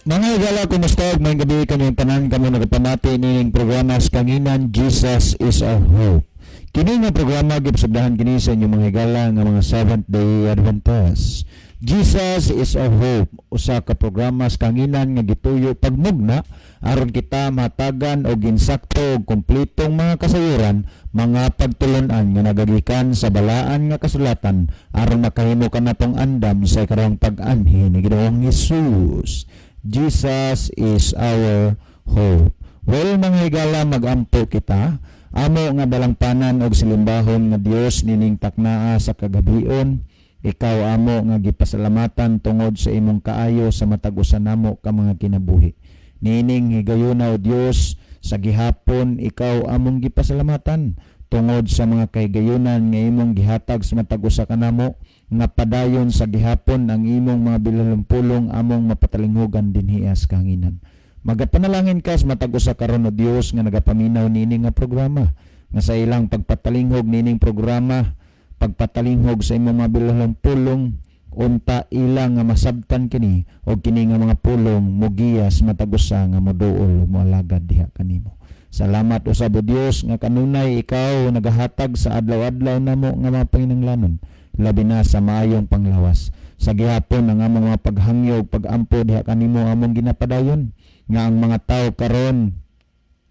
Mga higala, kumusta? Maayong gabii kanyong tanan kamo nagapamati nining programa sa Kanginan, Jesus is Our Hope. Kini nga programa gipasagdahan kini sa inyong mga higala nga mga Seventh Day Adventist. Jesus is Our Hope, usa ka programa sa Kanginan nga gituyo pagmugna aron kita matagan og insakto ug kompletong mga kasayuran, mga pagtulunan nga nagagikan sa balaan nga kasulatan aron makahimo kanatong andam sa ikaduhang pag-anhi ni Ginoong Hesus. Jesus is our hope. Well, mga higala, magampo kita. Amo nga dalangpanan og silimbahon nga Dios, nining taknaa sa kagabion, ikaw amo nga gipasalamatan tungod sa imong kaayo sa matag usa namo ka mga kinabuhi. Nining higayuna, o Dios, sa gihapon ikaw among gipasalamatan tungod sa mga kahigayunan nga imong gihatag sa matag usa kanamo nga padayon sa gihapon ang imong mga bilalong pulong among mapatalinghugan dinhi sa kahanginan. Magapanalangin ka sa matag usa karon, o Dios, nga nagapaminaw niini nga programa nga sa ilang pagpatalinghog nining programa, pagpatalinghog sa imong mga bilalong pulong, unta ila nga masabtan kini o kini nga mga pulong mugiya sa matag usa nga moduol ug moalagad diha kanimo. Salamat usab, o Dios, nga kanunay ikaw nagahatag sa adlaw-adlaw namo nga mga panginahanglanon, labi na sa maayong panglawas. Sa gihapon ang among mga paghangyo ug pagampo diha kanimo among ginapadayon nga ang mga tawo karon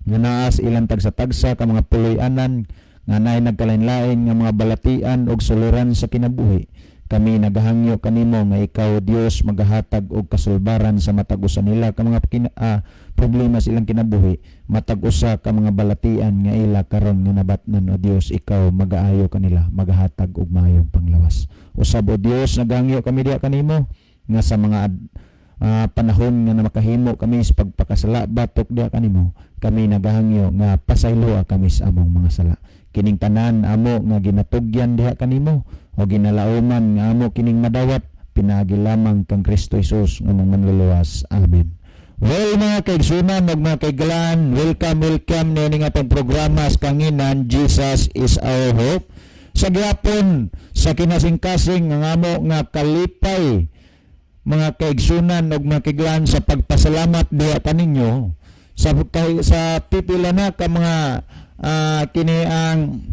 nga naa sa ilang tagsa-tagsa ka mga puloy-anan nga naay nagkalain-lain nga mga balatian ug suliran sa kinabuhi, kami nagahangyo kanimo nga ikaw, Dios, magahatag og kasulbaran sa matag usa nila ka mga problema sa ilang kinabuhi, matag usa ka mga balatian nga ila karon nga nabatnan. O Dios, ikaw magaayo kanila, magahatag og maayong panglawas. Usab, o Dios, nagahangyo kami diha kanimo nga sa mga panahon nga na makahimo kami sa pagpakasala batok diha kanimo, kami nagahangyo nga pasayloa kami sa among mga sala. Kining tanan amo nga ginatugyan diha kanimo o ginalauman nga amo kining madawat pinaagi lamang kang Kristo Jesus nga among manluluwas. Amen. Well, mga kaigsunan ug mga kaigalan, welcome, welcome niini nga atong programa sa Kanginan, Jesus is Our Hope. Sa gihapon sa kinasingkasing nga amo nga kalipay, mga kaigsunan ug mga kaiglan, sa pagpasalamat diha kaninyo sa kay, sa pipila na ka mga kini ang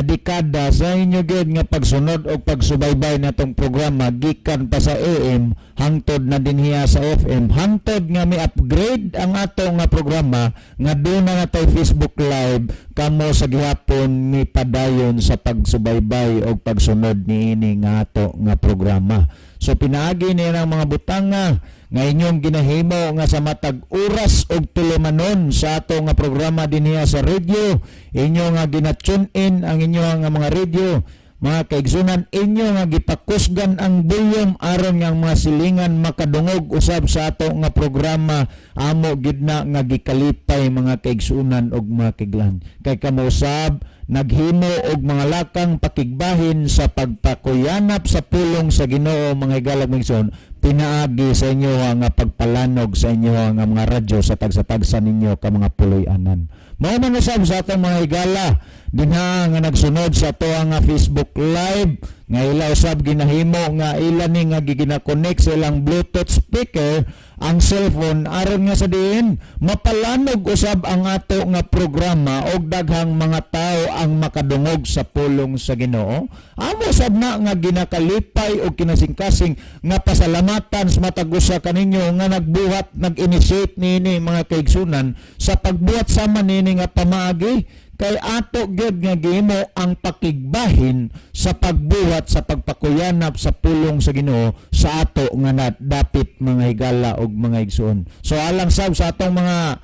dekada sa inyo gyud nga pagsunod o pagsubaybay natong programa gikan pa sa AM hangtod na dinhiya sa FM, hangtod nga mi upgrade ang ato nga programa nga duna na tay Facebook Live. Kamo sa gihapon mi padayon sa pagsubaybay o pagsunod niini nga ato nga programa. So pinaagi ni ang mga butanga nga inyong ginahimo nga sa matag oras og tulumanon sa ato nga programa dinhiya sa radio, inyo nga gina-tune in ang inyo nga mga radio, mga kaigsunan, inyo nga gipakusgan ang volume aron nga ang mga silingan makadungog usab sa ato nga programa. Amo gid na nga gikalipay, mga kaigsunan og mga kaiglan, kay kamo usab naghimo og mga lakang pakigbahin sa pagpakuyanap sa pulong sa Ginoo, mga higalag, mga igsoon, pinaagi sa inyo nga pagpalanog sa inyo nga mga radyo sa tagsa-tagsa ninyo ka mga puloy-anan. Mao man usab sa atong mga higala dinha nga nagsunod sa ato nga Facebook Live nga ila usab ginahimo nga ila ni nga gina-connect sa ilang Bluetooth speaker ang cellphone aron nga sa diin mapalanog usab ang ato nga programa og daghang mga tao ang makadungog sa pulong sa Ginoo. Amo sab na nga ginakalipay og kinasingkasing nga pasalamatan sa matag usa kaninyo nga nagbuhat, nag-initiate niini, mga kaigsunan, sa pagbuhat sama niini nga pamaagi, kay ato gyud nga gihimo ang pakigbahin sa pagbuhat sa pagpakuyanap sa pulong sa Ginoo sa ato nga dapit, mga higala og mga igsoon. So alang sab sa atong mga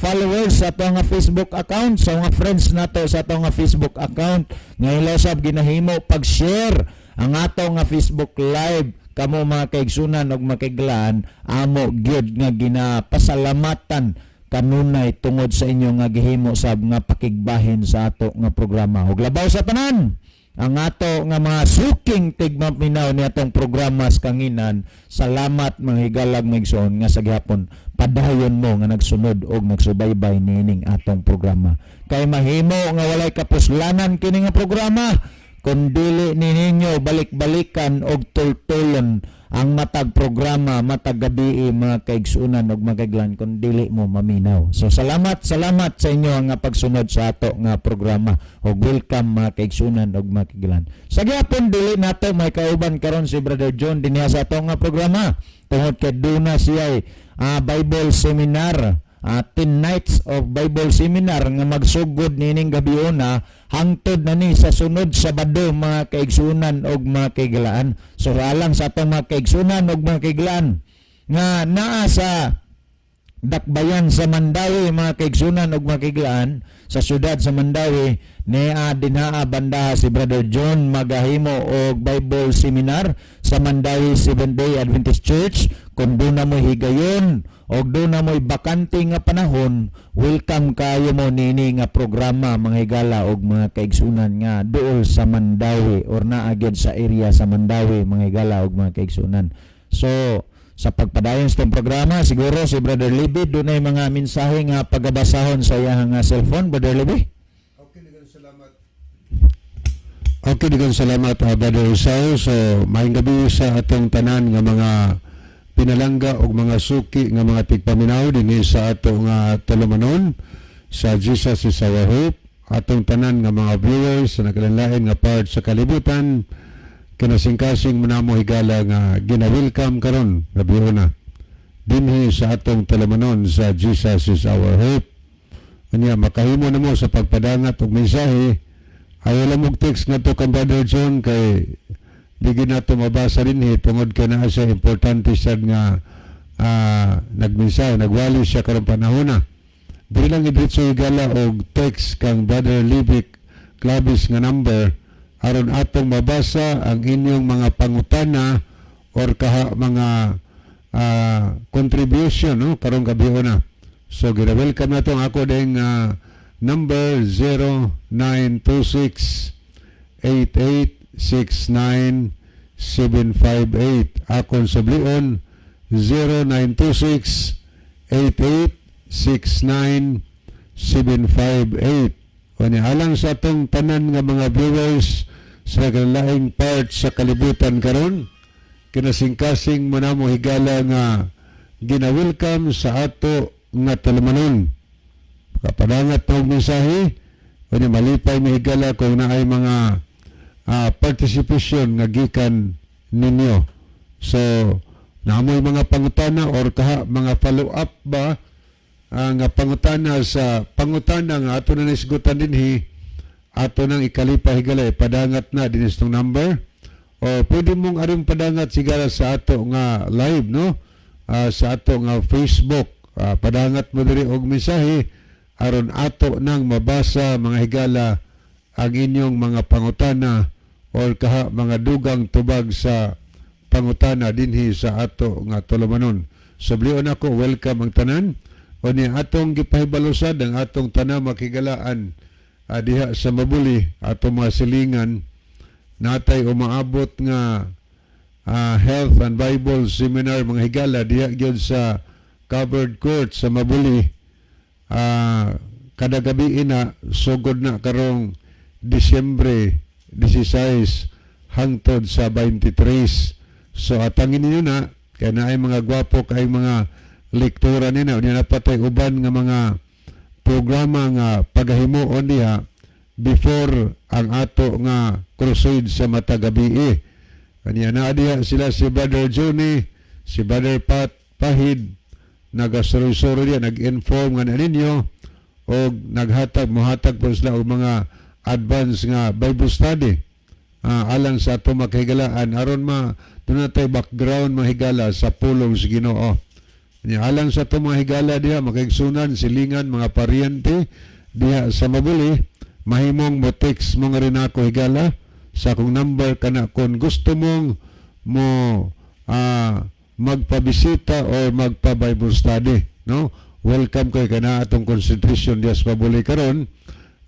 followers sa atong nga Facebook account, sa mga friends nato sa atong nga Facebook account nga ila sab ginahimo pag-share ang ato nga Facebook Live, kamo mga kaigsunan ug mga kaiglaan, amo gyud nga ginapasalamatan kanunay tungod sa inyo nga gihimo sab nga pakigbahin sa ato nga programa. Ug labaw sa tanan, ang ato nga mga suking tigmaminaw ni atong programa sa Kanginan, salamat, mga higalag, mga igsoon, nga sa gihapon padayon mo nga nagsunod og nagsubaybay niining atong programa. Kay mahimo nga walay kapuslanan kini nga programa. Kung dili ni ninyo balik-balikan og tultulon ang matag programa matag gabi, mga kaigsunan ug mga kaiglan, kung dili mo maminaw. So salamat, salamat sa inyo nga pagsunod sa ato nga programa ug welcome, mga kaigsunan ug mga kaiglan. Sa gihapon dili nato may kauban karon si Brother John dinhi sa ato nga programa tungod kay duna siya Bible seminar, 10 nights of Bible seminar nga magsugod nining gabiuna hangtod na ni sa sunod Sabado, mga kaigsunan og mga kaiglaan. So alang sa atong mga kaigsunan og mga kaiglaan nga naa sa dakbayan sa Mandaue, mga kaigsunan og mga kaiglaan, sa syudad sa Mandaue, nia dinhaa banda si Brother John magahimo og Bible seminar sa Mandaue Seventh Day Adventist Church. Kung duna mo higayon og duna mo'y bakante nga panahon, welcome kayo mo niini nga programa, mga higala og mga kaigsunan nga duol sa Mandaue or naa gyud sa area sa Mandaue, mga higala og mga kaigsunan. So sa pagpadayon sa itong programa, siguro si Brother Libby dunay mga mensahe nga pagabasahon sa iyang nga cellphone. Brother Libby? Okay, daghang salamat. Okay, daghang salamat, Brother Isao. So, maayong gabi sa atong tanan nga mga pinalangga ug mga suki nga mga tigpaminaw dinhi sa ato nga tulumanon sa Jesus is Our Hope. Atong tanan nga mga viewers sa naglain-lain nga part sa kalibutan, kinasingkasing mo namo higala nga gina-welcome karon gabi na dinhi sa atong tulumanon sa Jesus is Our Hope. Unya makahimo na mo sa pagpadangat og mensahe. Ayaw lang og text nga to kang Brother John kay di gyud nato mabasa dinhi tungod kay naa siya importante sad nga nagmensahe, nagwali siya karong panahon na. Dili lang idiretso higala og text kang Brother Libic Clavis nga number aron atong mabasa ang inyong mga pangutana or kaha mga contribution, no, karong gabi na. So gina-welcome nato ang ako ding number 0926 8869 758. Akon sublion, 0926 8869 758. Unya alang sa atong tanan nga mga viewers sa laing part sa kalibutan karon, kinasingkasing mo namo higala nga gina-welcome sa ato nga tulumanon. Kapadangat og mensahe, unya malipay mi higala kung naay mga participation nga gikan ninyo. So, naamoy mga pangutana or kaha mga follow-up ba nga pangutana sa pangutana nga ato na naisgutan dinhi, ato nang ikalipa higala padangat na din itong number o pwede mong aring padangat sigara sa ato nga live, no, sa ato nga Facebook. Padangat mo diri og mensahe aron ato nang mabasa, mga higala, ang inyong mga pangutana or kaha mga dugang tubag sa pangutana dinhi sa ato nga tulumanon. Sublion ako, welcome ang tanan. O ni atong gipahibalusad ang atong tanang makigalaan diha sa Mabuli, atong mga silingan, natay umaabot nga Health and Bible Seminar, mga higala, diha gyud sa covered court sa Mabuli kada gabi ina, sugod na karong Disyembre 16 hangtod sa 23. So atangin ninyo na kay naay mga gwapo kay mga lektura nina. Unya napatay uban nga mga programa nga pagahimuon diha before ang ato nga crusade sa matag gabi. Kanya na diha sila si Brother Johnny, si Brother Pat Pahid, nagasuro-suro diha, nag-inform nga na ninyo o naghatag, mohatag po sila og mga advance nga Bible study alang sa ato makahigalaan aron ma duna tay background, mahigala, sa pulong sa Ginoo. Nya alang sa ato mga higala diha, makaigsunan, silingan, mga paryente diha sa Mabuli, mahimong mo text mo nga rin ako higala sa akong number kana kung gusto mong mo magpabisita or magpa Bible study, no. Welcome kay kana atong concentration diha sa Mabuli karon.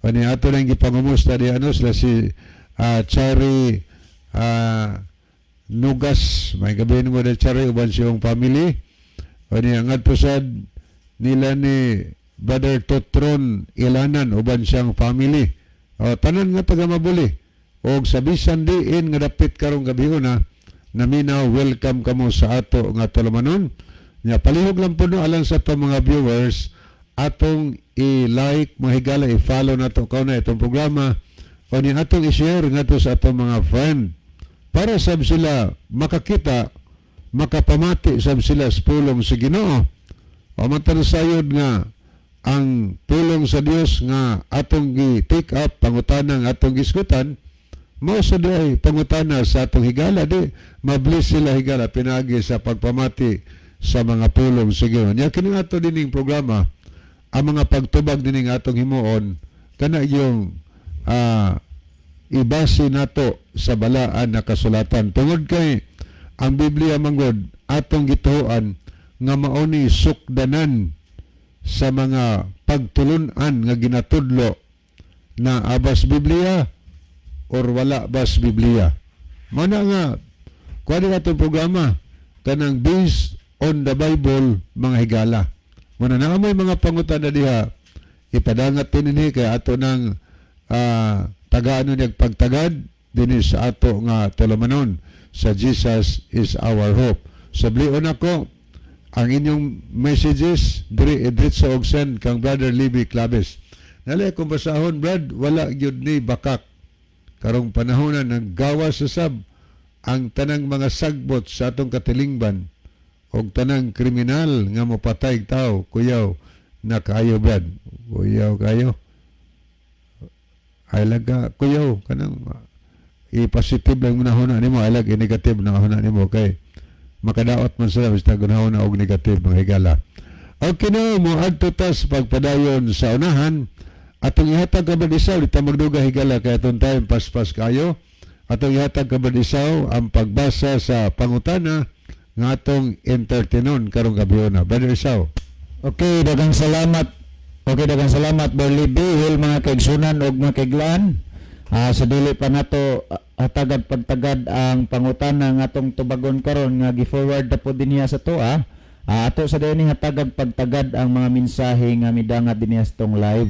Ani ato nang gipangumusta di ano sila si Cherry Nugas. May gabi mo na, Cherry, uban siyang family. Ani ang adto sad nila ni Brother Totron Ilanan uban siyang family. O, tanan nga taga Mabuli. Og sa bisan diin nga dapit karong gabi una naminaw, welcome kamo sa ato nga tulumanon. Nya palihog lang po no, alang sa ato mga viewers, atong i-like, mga higala, i-follow nato kauna itong programa o ni atong i-share ngadto sa atong mga friend para sab sila makakita, makapamati sab sila sa pulong sa Ginoo. O man sayod nga ang pulong sa Dios nga atong gi-take up, pangutana nga atong gisgutan, mao sa diay pangutana sa atong higala, di mabless sila, higala, pinagi sa pagpamati sa mga pulong sa Ginoo. Nya kini ato dining programa, ang mga pagtubag dining atong himuon kana yung ibase nato sa balaan na kasulatan, tungod kay ang Biblia manggod atong gituoan nga mao ni sukdanan sa mga pagtulunan nga ginatudlo na abas Biblia or wala bas Biblia. Mao na nga kuha atong programa kanang based on the Bible, mga higala. Mao na naa moy mga pangutana diha, ipadangat dinhi kay ato nang tagaan niya pagtagad dinhi sa ato nga tulumanon sa Jesus is Our Hope. Sablion ako ang inyong messages diri, idritso og send kang Brother Libby Claves. Nali kung basahon, Brad, wala gyud ni bakak. Karong panahonan ng gawas sa sab ang tanang mga sagbot sa atong katilingban og tanang kriminal nga mopatay tao, kuyaw na kaayo, Brad. Kuyaw kayo. Ay laga kuyaw kanang i-positive lang mo na huna nimo, ay lag i-negative na huna nimo kay makadaot man sila basta gunahon na og negative, mga higala. Okay na mo adto tas pagpadayon sa unahan atong ihatag ka Isaw, di ta magduga, higala, kay atong time paspas kayo. Atong ihatag ka Isaw ang pagbasa sa pangutana nga atong entertainon karong gabi na. Brother Isaw. Okay, daghang salamat. Okay, daghang salamat, Berly B. Well, mga kaigsunan og mga kaiglaan. Sa dili pa nato hatagad pagtagad ang pangutana nga atong tubagon karon nga gi-forward na po dinhiya sa toa. Ato sa dayon hatagad pagtagad ang mga mensahe nga midangat dinhiya sa tong live.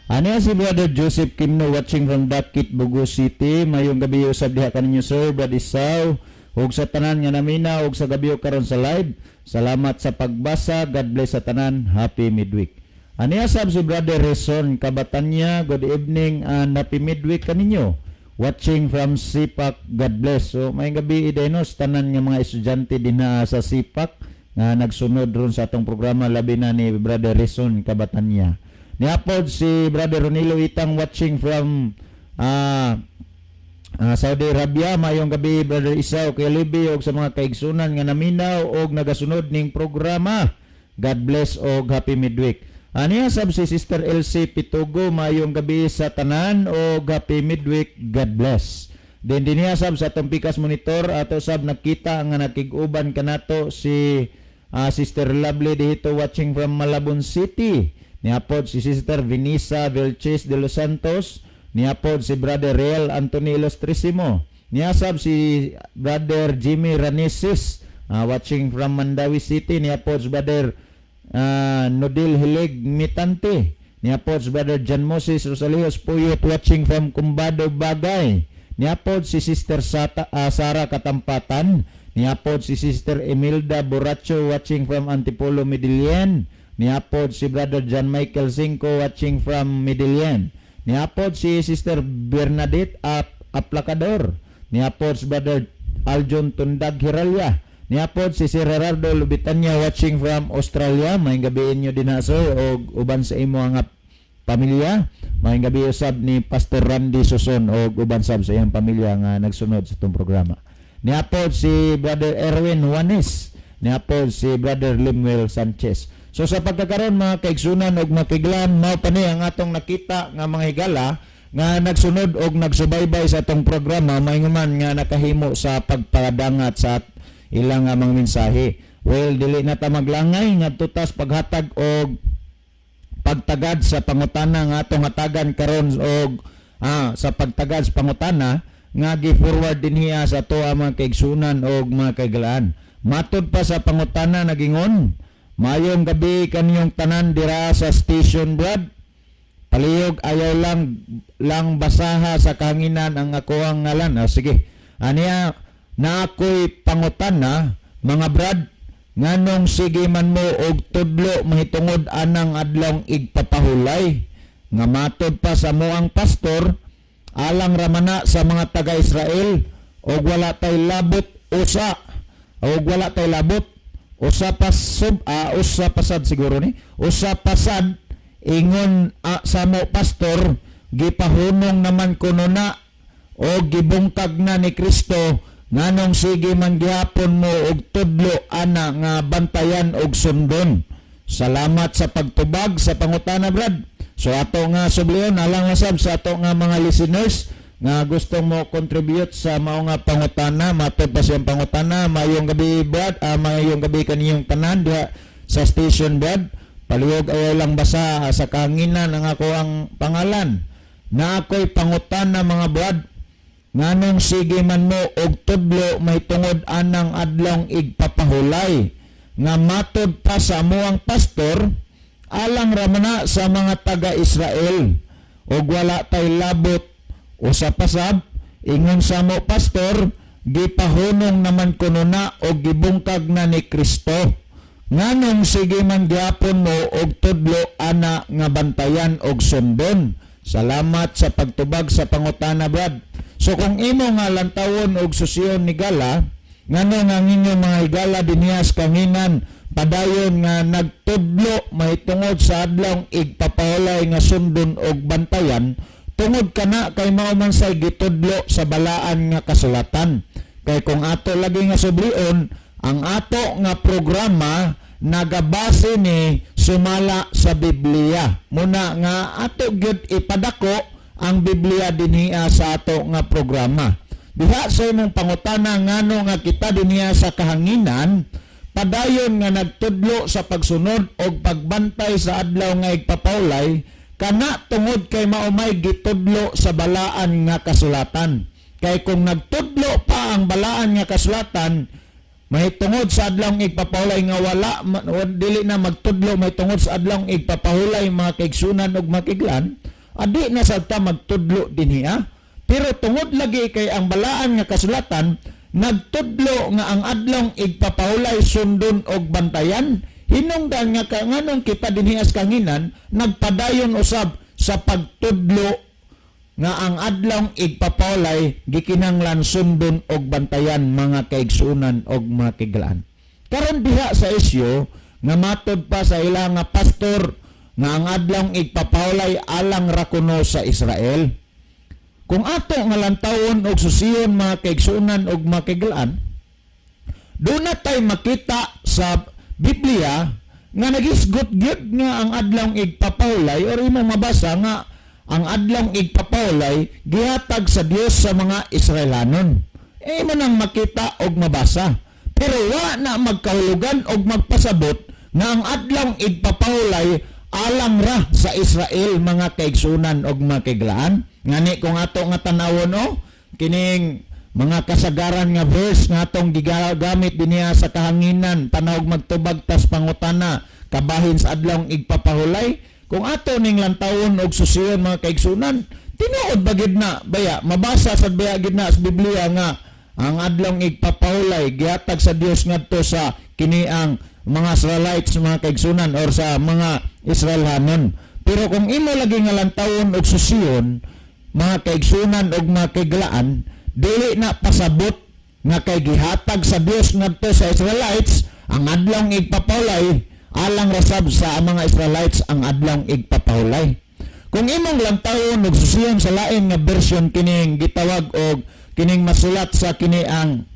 Ani si Brother Joseph Kimno watching from Dakit, Bogo City. Mayong gabi usab diha kaninyo, sir, Brad Isaw. Ug sa tanan nga naminaw ug sa gabi karon sa live. Salamat sa pagbasa. God bless sa tanan. Happy midweek. Aniya sab si Brother Reson Kabatanya. Good evening and happy midweek kaninyo. Watching from Sipak. God bless. So may gabi idaynos tanan nga mga estudyante dinha sa Sipak nga nagsunod ron sa atong programa, labi na ni Brother Reson Kabatanya. Niapod si Brother Ronilo Itang watching from Saudi Arabia. Mayong gabi, Brother Isaw, kay Libby og sa mga kaigsunan nga naminaw og nagasunod ning programa. God bless og happy midweek. Aniya sab si Sister Elsie Pitugo, mayong gabi sa tanan og happy midweek. God bless. Then dinhiya sab sa atong Pikas Monitor, ato sab nakita nga nakig-uban kanato si Sister Lovely dito watching from Malabon City. Niapod si Sister Vinisa Vilches de Los Santos. Niapod si Brother Real Anthony Ilustrisimo. Niasab si Brother Jimmy Raneses watching from Mandaue City. Niapod si Brother Nodil Hilig Mitante. Niapod si Brother John Moses Rosalijos Puyot watching from Kumbado, Bagay. Niapod si Sister Sara Katampatan. Niapod si Sister Emilda Boracho watching from Antipolo, Medellin. Niapod si Brother John Michael Cinco watching from Medellin. Niapod si Sister Bernadette Aplacador. Niapod si Brother Aljon Tundag Hiralia. Niapod si Sir Gerardo Lubitanya watching from Australia. Maayong gabi inyo din ha, sir, og uban sa imo nga pamilya. Maayong gabi usab ni Pastor Randy Suson og uban sab sa iyang pamilya nga nagsunod sa itong programa. Niapod si Brother Erwin Juanes. Niapod si Brother Limuel Sanchez. So sa pagkakaroon, mga kaigsunan og mga kaiglaan, mao pa ni ang atong nakita nga mga higala nga nagsunod og nagsubaybay sa atong programa, mainguman nga nakahimo sa pagpadangat sa ilang nga mga mensahe. Well, dili na ta maglangay ngadto tas paghatag og pagtagad sa pangutana nga atong hatagan karon og sa pagtagad sa pangutana nga gi-forward dinhiya sa ato ang mga kaigsunan og mga kaigalaan. Matod pa sa pangutana nagingon, "Mayong gabi kaniyong tanan dira sa station, Brad. Palihog ayaw lang lang basaha sa kahanginan ang akoang ngalan. Ah, sige. Aniya na ako'y pangutana, mga brad, nganong sige man mo og tudlo mahitungod anang adlong igpapahulay nga matod pa sa moang pastor, alang ramana sa mga taga-Israel og wala tay labot usa og wala tay labot usa pa sub usa pasad siguro ni usa pasad. Ingon sa mo pastor, gipahunong naman kuno na o gibungkag na ni Kristo. Nganong sige man gihapon mo og tudlo ana nga bantayan og sundon? Salamat sa pagtubag sa pangutana, brad. So ato nga sublion alang masab sa ato nga mga listeners nga gusto mo contribute sa mao nga pangutana. Matod pa siyang pangutana: "Mayong gabi, brad, mayong gabi kaniyong tanan diha sa station, brad. Palihog ayaw lang basa sa kahanginan ang ako ang pangalan. Na ako'y pangutana, mga brad, nganong sige man mo og tudlo may tungod anang adlong igpapahulay nga matod pa sa amoang pastor, alang ramana sa mga taga-Israel og wala tay labot usa pasab? Ingon sa mo pastor, gipahunong naman kuno na og gibungkag na ni Kristo. Nganong sige man gihapon mo og tudlo ana nga bantayan og sundon? Salamat sa pagtubag sa pangutana, brad." So kung imo nga lantawon og susiyon ni Gala, ngano nga ang inyong mga higala dinhiya sa Kahanginan padayon nga nagtudlo mahitungod sa adlong igpapahulay nga sundon og bantayan, tungod kana kay mao man say gitudlo sa balaan nga kasulatan. Kay kung ato lagi nga sublion, ang ato nga programa nagabase ni sumala sa Biblia. Muna nga ato gyud ipadako ang Biblia dinhiya sa ato nga programa. Diha sa imong pangutana, ngano nga kita dinhiya sa kahanginan padayon nga nagtudlo sa pagsunod og pagbantay sa adlaw nga igpapawlay, kana tungod kay mao may gitudlo sa balaan nga kasulatan. Kay kung nagtudlo pa ang balaan nga kasulatan mahitungod sa adlong igpapahulay nga wala dili na magtudlo mahitungod sa adlong igpapahulay, mga kaigsunan ug makiglan, adi na sad ta magtudlo dinhiya. Pero tungod lagi kay ang balaan nga kasulatan nagtudlo nga ang adlong igpapahulay sundon og bantayan, hinungdan nga nganong kita dinhiya sa kanginan nagpadayon usab sa pagtudlo nga ang adlong igpapahulay gikinahanglan sundon og bantayan, mga kaigsunan og mga kiglaan. Karon diha sa isyu nga matod pa sa ila nga pastor nga ang adlong igpapahulay alang ra kuno sa Israel. Kung ato nga lantawon og susiyon, mga kaigsunan og mga kiglaan, doon na tay makita sa Biblia nga nagisgot gyud nga ang adlong igpapahulay or imong mabasa nga ang adlong igpapahulay gihatag sa Dios sa mga Israelanon. Eh, mo nang makita og mabasa. Pero wa na magkahulugan og magpasabot nga ang adlong igpapahulay alang ra sa Israel, mga kaigsunan og mga kaiglaan. Ngani kung ato nga tanawon, o kining mga kasagaran nga verse nga atong gigamit dinhiya sa kahanginan panahog magtubag tas pangutana kabahin sa adlong igpapahulay, kung ato ning lantawon og susiyon, mga kaigsunan, tinuod ba gid na baya mabasa sad baya gid na sa Biblia nga ang adlong igpapahulay gihatag sa Dios ngadto sa kini ang mga Israelites, mga kaigsunan, or sa mga Israelhanon? Pero kung imo lagi nga lantawon og susiyon, mga kaigsunan og mga kaiglaan, dili na pasabot nga kay gihatag sa Dios ngadto sa Israelites ang adlong igpapahulay, alang rasab sa mga Israelites ang adlong igpapahulay. Kung imong lantawon og susiyon sa lain nga version, kining gitawag og kining masulat sa kini ang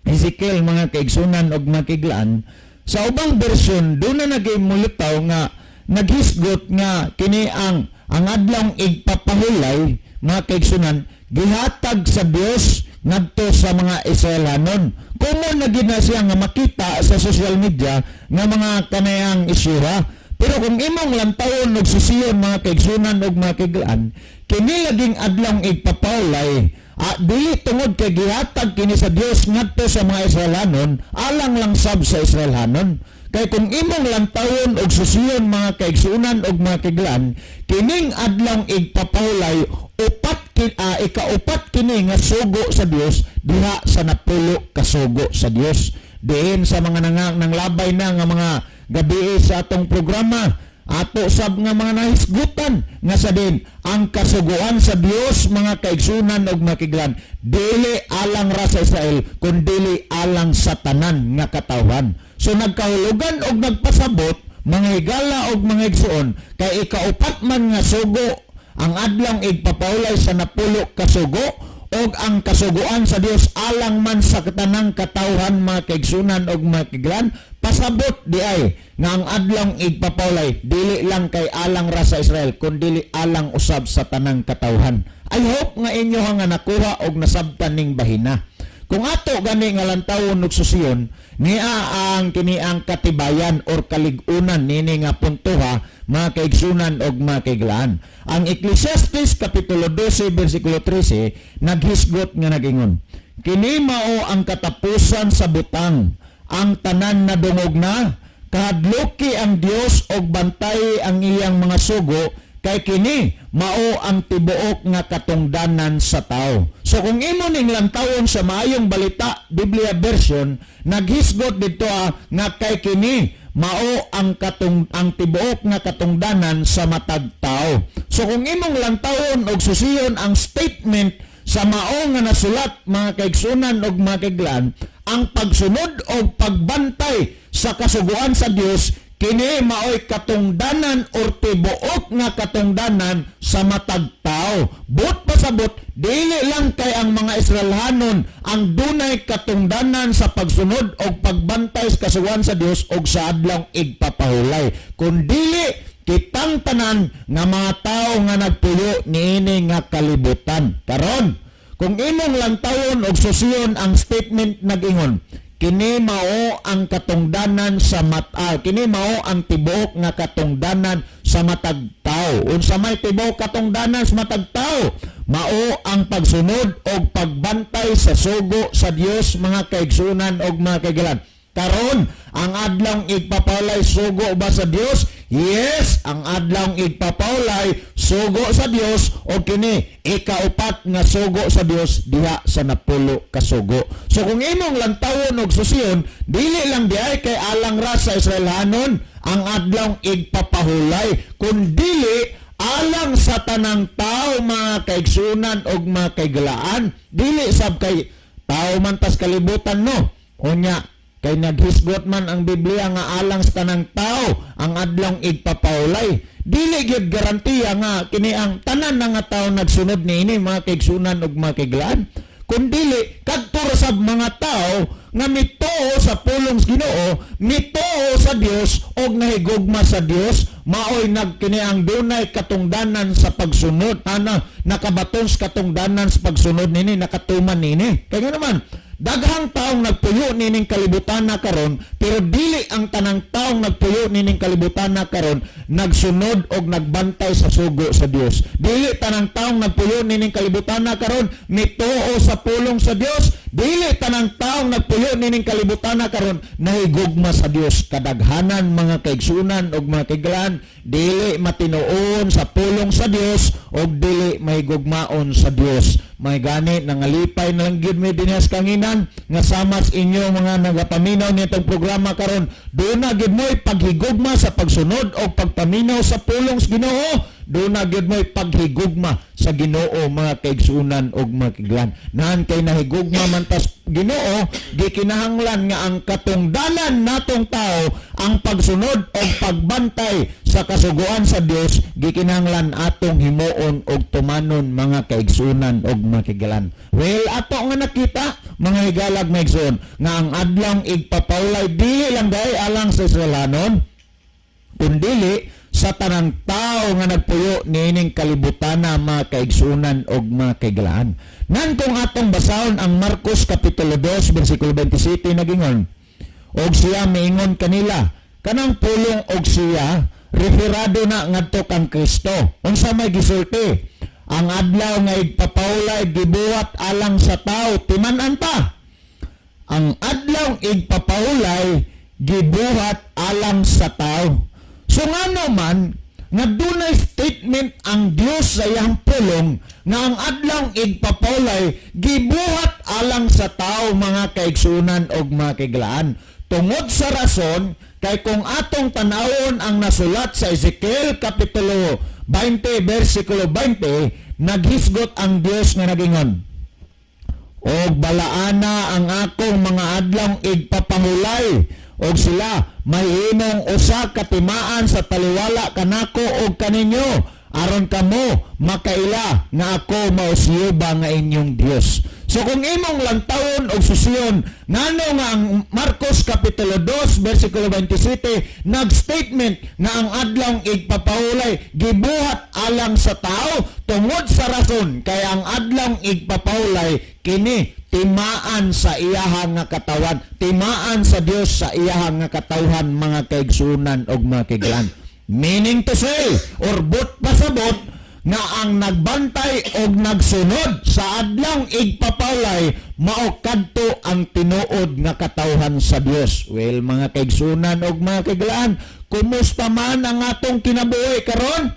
Ezekiel, mga kaigsunan og mga kaiglaan, sa ubang version doon na nagimulitaw nga naghisgot nga kini ang adlong igpapahulay, mga kaigsunan, gihatag sa Dios ngadto sa mga Israelanon. Common na gid na siya nga makita sa social media nga mga kanayang isyuha. Pero kung imong lantawon og susiyon, mga kaigsunan og mga kaiglaan, kini laging adlong igpapawlay, dili tungod kay gihatag kini sa Dios ngadto sa mga Israelhanon, alang lang sab sa Israelhanon. Kay kung imong lantawon og susiyon, mga kaigsunan og mga kaiglaan, kining adlong igpapahulay, ikaupat kini nga sugo sa Dios diha sa 10 ka sugo sa Dios. Diin sa mga nang nanglabay na nga mga gabi sa atong programa, ato sab nga mga nahisgutan nga sa din ang kasuguan sa Dios, mga kaigsunan og mga kaiglaan, dili alang ra sa Israel kun dili alang sa tanan nga katawhan. So nagkahulugan og nagpasabot, mga higala og mga igsuon, kay ikaupat man nga sugo ang adlong igpapaulay sa 10 ka sugo, og ang kasuguan sa Dios alang man sa tanang katawhan, mga kaigsunan og mga kaiglaan, pasabot di ay nga ang adlong igpapaulay dili lang kay alang ra sa Israel kun dili alang usab sa tanang katawhan. I hope nga inyo nga nakuha og nasabtan ning bahina. Kung ato gani nga lantawon og susiyon niya ang kini ang katibayan or kalig-unan nini nga puntoha, mga kaigsunan og mga kaiglaan. Ang Ecclesiastes kapitulo 12 bersikulo 13 naghisgot nga nagingon, "Kini mao ang katapusan sa butang, ang tanan na dungog na, kahadluki ang Dios og bantay ang iyang mga sugo, kay kini mao ang tibuok nga katungdanan sa tao." So kung imo ning lantawon sa Maayong Balita Biblia version, naghisgot dito nga kay kini mao ang tibuok nga katungdanan sa matag tao. So kung imong lantawon og susiyon ang statement sa mao nga nasulat, mga kaigsunan og mga kaiglaan, ang pagsunod og pagbantay sa kasuguan sa Dios kini maoy katungdanan or tibuok nga katungdanan sa matag tao. Buot pasabot, dili lang kay ang mga Israelhanon ang dunay katungdanan sa pagsunod og pagbantay sa kasuguan sa Dios og sa adlong igpapahulay, kundili kitang tanan nga mga tao nga nagpuyo niini nga kalibutan. Karon, kung imong lantawon og susiyon ang statement nag-ingon, kini mao ang katungdanan sa mata, kini mao ang tibuok nga katungdanan sa matag tao. Unsa may tibuok katungdanan sa matag tao? Mao ang pagsunod og pagbantay sa sugo sa Dios, mga kaigsunan og mga kaigalan. Karon, ang adlong igpapawlay sugo ba sa Dios? Yes, ang adlong igpapawlay sugo sa Dios, o kini ikaupat nga sugo sa Dios diha sa 10 ka sugo. So kung imong lantawon og susiyon, dili lang diay kay alang ra sa Israelhanon ang adlong igpapahulay, kun dili alang sa tanang tao, mga kaigsunan og mga kaigalaan. Dili sab kay tao man tas kalibutan, no? Unya kay naghisgot man ang Biblia nga alang sa tanang tao ang adlong igpapahulay. Dili gyud garantiya nga kini ang tanan na nga tao nagsunod niini, mga kaigsunan ug mga kaiglaan. Kundili kadto ra sab mga tao nga mituo sa pulong sa Ginoo, mituo sa Dios og nahigugma sa Dios, maoy nagkini ang dunay katungdanan sa pagsunod, ana nakabaton sa katungdanan sa pagsunod nini, nakatuman nini. Kay nga naman, daghang taong nagpuyo nining kalibutan na karon, pero dili ang tanang taong nagpuyo nining kalibutan na karon nagsunod og nagbantay sa sugo sa Dios. Dili tanang taong nagpuyo nining kalibutan na karon mituo sa pulong sa Dios. Dili tanang taong nagpuyo nining kalibutan na karon nahigugma sa Dios. Kadaghanan, mga kaigsunan og mga kaiglaan, dili matinuon sa pulong sa Dios og dili mahigugmaon sa Dios. May gani nangalipay na lang gyud mi dinhi sa kanginan nga sama sa inyo mga nagapaminaw nitong programa karon. Duna gyud mo'y paghigugma sa pagsunod o pagpaminaw sa pulong sa Ginoo. Duna gyud mo'y paghigugma sa Ginoo, mga kaigsunan og mga kaiglaan. Nan kay nahigugma man tas Ginoo, gikinahanglan nga ang katungdanan natong tao ang pagsunod og pagbantay sa kasuguan sa Dios, gikinahanglan atong himuon og tumanon, mga kaigsunan og mga kaigalan. Well, ato nga nakita, mga higalag mga igsoon, nga ang adlong igpapawlay dili lang dahil alang sa Israelanon, kundili sa tanang tao nga nagpuyo niining kalibutana, mga kaigsunan og mga kaigalaan. Nan kung atong basahon ang Marcos kapitulo 2 bersikulo 27, nagingon, "Og siya miingon kanila, kanang pulong og siya Referado na ngadto kang Kristo. Unsa may gisulti? Ang adlaw nga igpapahulay gibuhat alang sa tao. Timan-an ta. Ang adlaw igpapahulay gibuhat alang sa tao. So ngano man nga dunay statement ang Dios sa iyang pulong nga ang adlaw igpapahulay gibuhat alang sa tao, mga kaigsunan og mga kaiglaan? Tungod sa rason kay kung atong tan-awon ang nasulat sa Ezekiel kapitulo 20 bersikulo 20, naghisgot ang Dios nga nagingon, "Og balaana ang akong mga adlong igpapahulay og sila mahimong usa ka timaan sa taliwala kanako og kaninyo, aron kamo makaila nga ako mao si Jehova nga inyong Dios." So kung imong lantawon og susiyon ngano nga ang Marcos kapitulo 2 bersikulo 27 nag-statement nga ang adlong igpapahulay gibuhat alang sa tao, tungod sa rason kay ang adlong igpapahulay kini timaan sa iyahang nga katawan, timaan sa Dios sa iyahang nga katawhan, mga kaigsunan og mga kaiglaan. Meaning to say, or buot pasabot, nga ang nagbantay og nagsunod sa adlong igpapahulay mao kadto ang tinuod nga katawhan sa Dios. Well, mga kaigsunan og mga kaiglaan, kumusta man ang atong kinabuhi karon?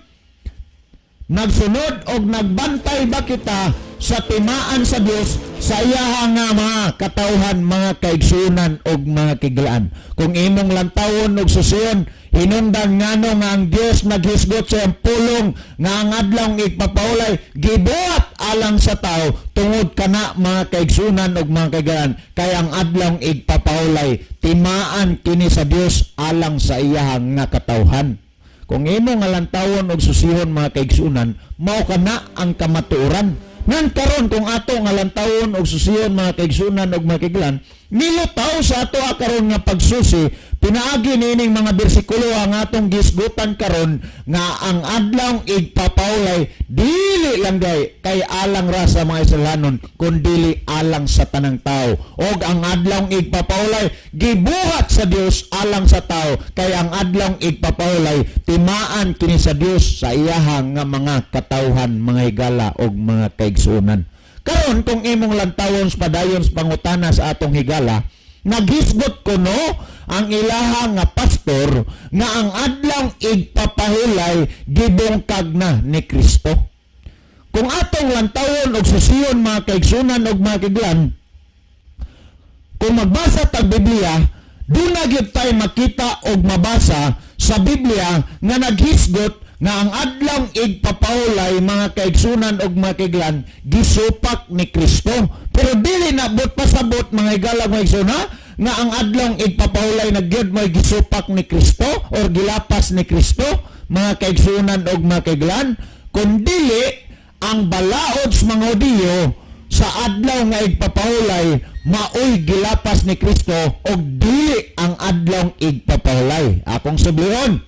Nagsunod og nagbantay ba kita sa timaan sa Dios sa iyaha nga mga katawhan, mga kaigsunan og mga kaiglaan? Kung imong lantawon og susiyon hinungdan ngano nga ang Dios naghisgot sa iyang pulong nga ang adlong igpapahulay gibuhat alang sa tao, tungod kana, mga kaigsunan og mga kaiglaan, kay ang adlong igpapahulay timaan kini sa Dios alang sa iyahang nga katawhan. Kung imo nga lantawon og susihon, mga kaigsunan, mao kana ang kamatuoran. Ngan karon, kung ato nga lantawon og susihon, mga kaigsunan og mga kaiglaan, nilutaw sa ato karon nga pagsusi pinaagi niining mga bersikulo ang atong gisgutan karon nga ang adlong igpapahulay dili lang gay kay alang ra sa mga Israelanon kun dili alang sa tanang tao, og ang adlong igpapahulay gibuhat sa Dios alang sa tao kay ang adlong igpapahulay timaan kini sa Dios sa iyahang nga mga katawhan, mga higala og mga kaigsuonan. Karon, kung imong lantawon sa padayon sa pangutana sa atong higala, naghisgot kuno ang ilaha nga pastor nga ang adlong igpapahulay gibungkag na ni Kristo? Kung atong lantawon og susiyon, mga kaigsunan og mga kaiglaan, kung magbasa tag Biblia, duna gyud tay makita og mabasa sa Biblia nga naghisgot nga ang adlong igpapahulay, mga kaigsunan og mga kaiglaan, gisupak ni Kristo. Pero dili na buot pasabot, mga higala, mga igsoon, nga ang adlong igpapahulay na gyud mo'y gisupak ni Kristo or gilapas ni Kristo, mga kaigsunan og mga kaiglaan, kundili ang balaod sa mga Hudiyo sa adlaw nga igpapahulay maoy gilapas ni Kristo og dili ang adlong igpapahulay. Akong sublion,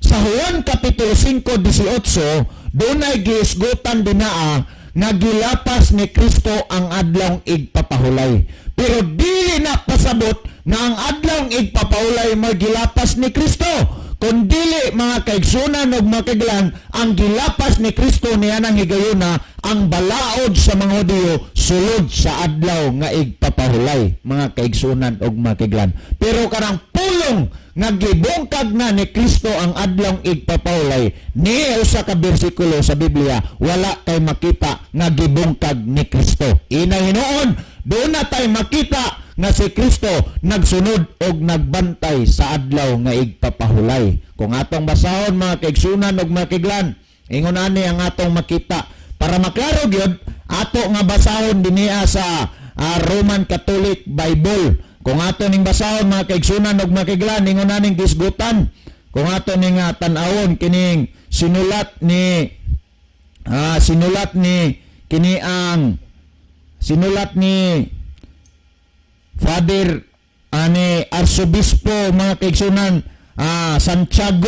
sa Juan Kapitulo 5:18, dunay gihisgutan dinaa nga gilapas ni Kristo ang adlong igpapahulay. Pero dili na pasabot nga ang adlong igpapahulay mo gilapas ni Kristo. Kung dili, mga kaigsunan ug mga kaiglaan, ang gilapas ni Kristo niya nang higayuna ang balaod sa mga Hudiyo sulod sa adlaw nga igpapahulay, mga kaigsunan ug mga kaiglaan. Pero kanang pulong nga gibungkag na ni Kristo ang adlong igpapahulay, ni usa ka bersikulo sa Biblia wala kay makita nga gibungkag ni Kristo. Ina hinuon, duna tay makita nga si Kristo nagsunod og nagbantay sa adlaw nga igpapahulay. Kung atong basahon, mga kaigsunan ug mga kaiglaan, ingon ani ang atong makita. Para maklaro gyud, ato nga basahon dinhiya sa Roman Catholic Bible. Kung ato ning basahon, mga kaigsunan ug mga kaiglaan, ingon aning gisgutan. Kung ato ning tan-awon kining sinulat ni kini ang sinulat ni Father ani Arsobispo, mga kaigsunan, Santiago,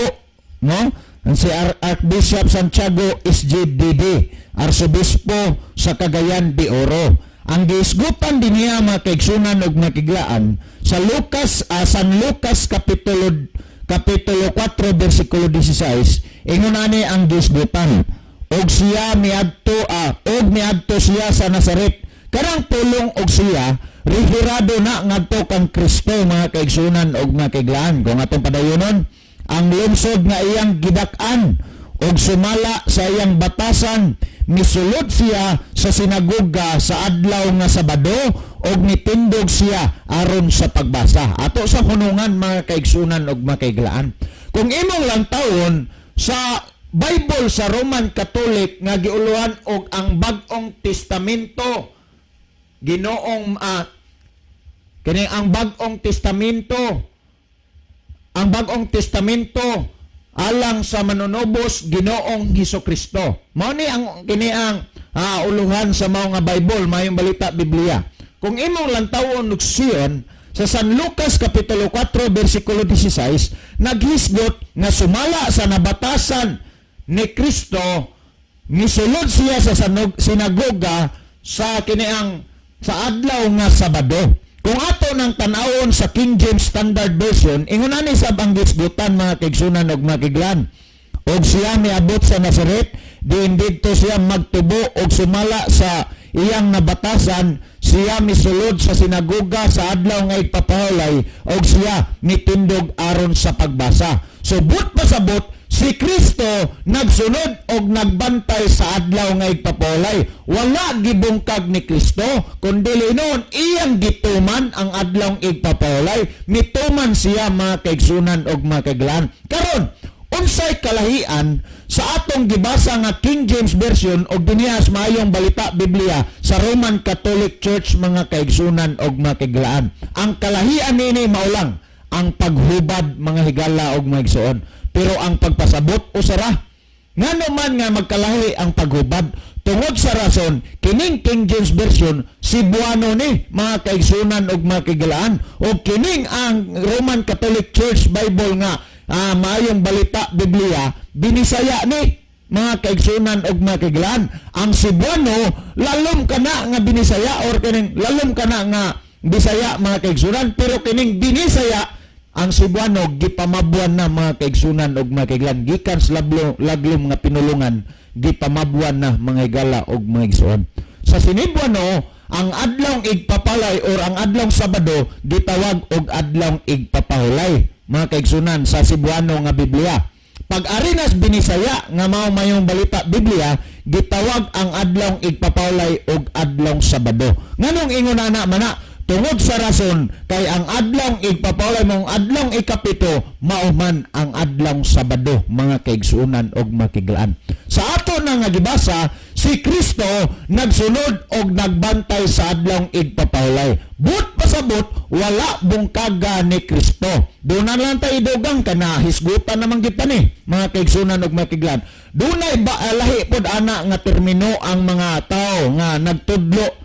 no? Ang si Archbishop Santiago SGDD, Arsobispo sa Cagayan de Oro. Ang giisgutan din niya, mga kaigsunan ug mga kaiglaan, sa Lucas San Lucas kapitulo Kapitulo 4 versikulo 16, ingon ani ang gisgutan, "Og siya miadto og miadto siya sa Nazaret." Kanang pulong "og siya", referado na ngadto kang Kristo, mga kaigsunan og mga kaiglaan. Kung atong padayonon, "Ang lungsod nga iyang gidak-an, og sumala sa iyang batasan, misulod siya sa sinagoga sa adlaw nga Sabado og mitindog siya aron sa pagbasa." Ato sa hunungan, mga kaigsunan og mga kaiglaan. Kung imong lantawon sa Bible sa Roman Catholic nga giuluhan og ang Bag-ong Testamento, Ginoong kini ang Bag-ong Testamento, ang Bag-ong Testamento alang sa manunubos Ginoong Hesukristo. Mao ni ang kini ang uluhan sa mao nga Bible, Maayong Balita Biblia. Kung imong lantawon og Sion sa San Lucas kapitulo 4 versikulo 16, naghisgot nga sumala sa nabatasan ni Kristo, misulod siya sa sinagoga sa kini ang sa adlaw nga Sabado. Kung ato nang tan-awon sa King James Standard Version, ingon ani sab ang gisgutan, mga kaigsunan og mga kaiglaan. "Og siya miabot sa Nazaret, diin didto siya magtubo, og sumala sa iyang nabatasan, siya misulod sa sinagoga sa adlaw nga igpapahulay, og siya mitindog aron sa pagbasa." So buot pasabot, si Kristo nagsunod og nagbantay sa adlaw nga igpapahulay. Wala gibungkag ni Kristo, kundi noon iyang gituman ang adlaw igpapahulay. Mituman siya, mga kaigsunan og mga kaiglaan. Karon, unsay kalahian sa atong gibasa nga King James Version og dinhiha sa Maayong Balita Biblia sa Roman Catholic Church, mga kaigsunan og mga kaiglaan? Ang kalahian nini mao lang ang paghubad, mga higala og mga igsoon. Pero ang pagpasabot, usara. Ngano man nga magkalahi ang paghubad? Tungod sa rason, kining King James Version, Cebuano ni, mga kaigsunan og mga kaigalaan. O kining ang Roman Catholic Church Bible nga Maayong Balita Biblia, Binisaya ni, mga kaigsunan og mga kaigalaan. Ang Cebuano, lalom kana nga Binisaya or kining lalom kana nga Bisaya, mga kaigsunan, pero kining Binisaya, ang Cebuano gipamabuan na, mga kaigsunan og mga kaiglaan, gikan sa laglom nga pinulungan, gipamabuan na, mga higala og mga igsoon. Sa Cebuano, ang adlawng igpapalay or ang adlawng Sabado gitawag og adlawng igpapahulay, mga kaigsunan, sa Cebuano nga Biblia. Pag ari nas Binisaya nga mao Mayong Balita Biblia, gitawag ang adlawng igpapahulay og adlawng Sabado. Nganong ingon ana mana? Tungod sa rason kay ang adlawng igpapahulay mong adlawng 7, mao man ang adlawng Sabado, mga kaigsuonan og mga kaiglaan. Sa ato na nga gibasa, si Kristo nagsunod og nagbantay sa adlawng igpapahulay. Buot pasabot, wala bungkaga ni Kristo. Doon lang tayo idugang kana hisgutan naman kita ni, mga kaigsunan og mga kaiglaan. Dunay ba lahi pod ana nga termino ang mga tao nga nagtudlo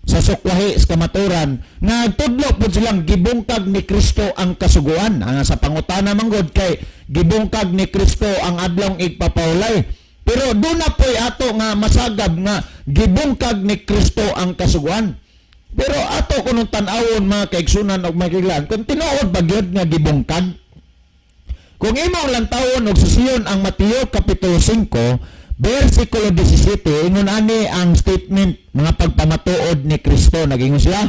sa sukwahi sa kamaturan, nga tudlo pud silang gibungkag ni Kristo ang kasuguan. Ang sa pangutana manggod kay gibungkag ni Kristo ang adlawng igpapahulay. Pero doon na po'y ato nga masagab nga gibungkag ni Kristo ang kasuguan. Pero ato kunong tan-awon, mga kaigsunan og mga kaiglaan, kung tinuod ba gyud nga gibungkag. Kung imong lantawon og susiyon ang Mateo Kapitulo 5 versikulo 17, ingon ani ang statement, mga pagpamatuod ni Kristo. Nagingon siya,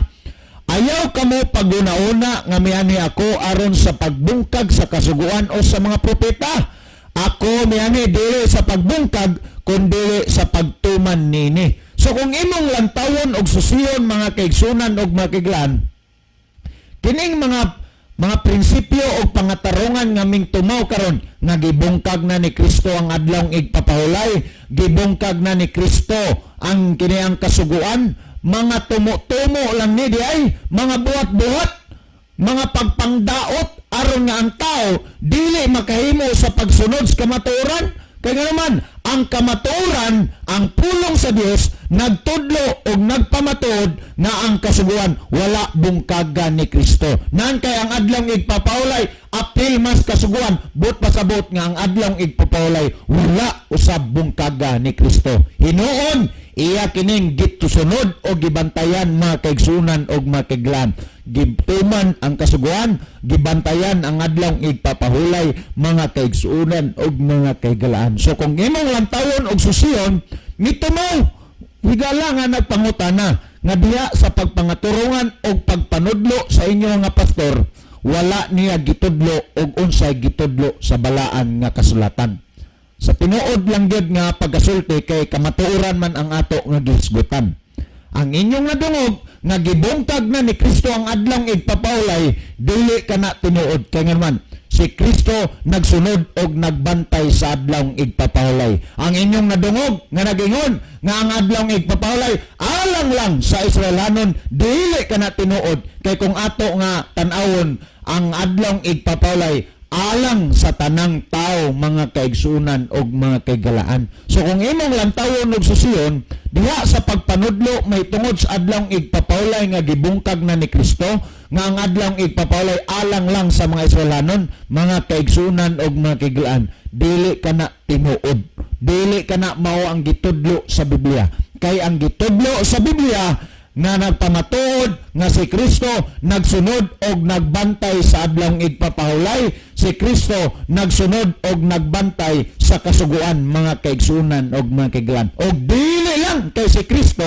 "Ayaw kamo paguna-una nga miani ako aron sa pagbungkag sa kasuguan o sa mga propeta. Ako miani dili sa pagbungkag kundi sa pagtuman nini." So kung imong lantawon og susiyon, mga kaigsunan og mga kaiglaan, kining mga prinsipyo o pangatarungan nga ming tumaw karon nga gibungkag na ni Kristo ang adlawng igpapahulay, gibungkag na ni Kristo ang kini ang kasuguan, mga tumo-tumo lang ni di ay mga buhat-buhat, mga pagpangdaot aron nga ang tao dili makahimo sa pagsunod sa kamatuoran. Kay nga naman, ang kamatuoran, ang pulong sa Dios, nagtudlo og nagpamatuod nga ang kasuguan wala bungkaga ni Kristo. Nan kay ang adlawng igpapahulay apil mas kasuguan, but pasabot nga ang adlawng igpapahulay wala usab bungkaga ni Kristo. Hinuon Iya kining gitusunod o gibantayan, mga kaigsunan og mga kaiglan. Gituman ang kasuguan, gibantayan ang adlawng igpapahulay, mga kaigsunan og mga kaigalaan. So kung imong lantawon og susiyon, mitumo higala nga nagpangutana nga diha sa pagpangaturungan og pagpanudlo sa inyo nga pastor, wala niya gitudlo og unsay gitudlo sa balaan nga kasulatan. Sa tinuod lang gyud nga pagkasulti, kay kamatuoran man ang ato nga gihisgutan. Ang inyong nadungog nga gibungkag na ni Kristo ang adlawng igpapahulay, dili kana tinuod, kay man si Kristo nagsunod og nagbantay sa adlawng igpapahulay. Ang inyong nadungog nga nagingon nga ang adlawng igpapahulay alang lang sa Israelanon, dili kana tinuod, kay kung ato nga tan-awon, ang adlawng igpapahulay alang sa tanang tao, mga kaigsunan og mga kaigalaan. So kung imong lantawon og susiyon diha sa pagpanudlo may tungod sa adlawng igpapahulay nga gibungkag na ni Kristo, nga ang adlawng igpapahulay alang lang sa mga Israelanon, mga kaigsunan og mga kaigalaan, dili kana tinuod. Dili kana mao ang gitudlo sa Biblia. Kay ang gitudlo sa Biblia nga nagpamatuod nga si Kristo nagsunod og nagbantay sa adlawng igpapahulay, si Kristo nagsunod og nagbantay sa kasuguan, mga kaigsunan og mga kaiglan. Og dili lang kay si Kristo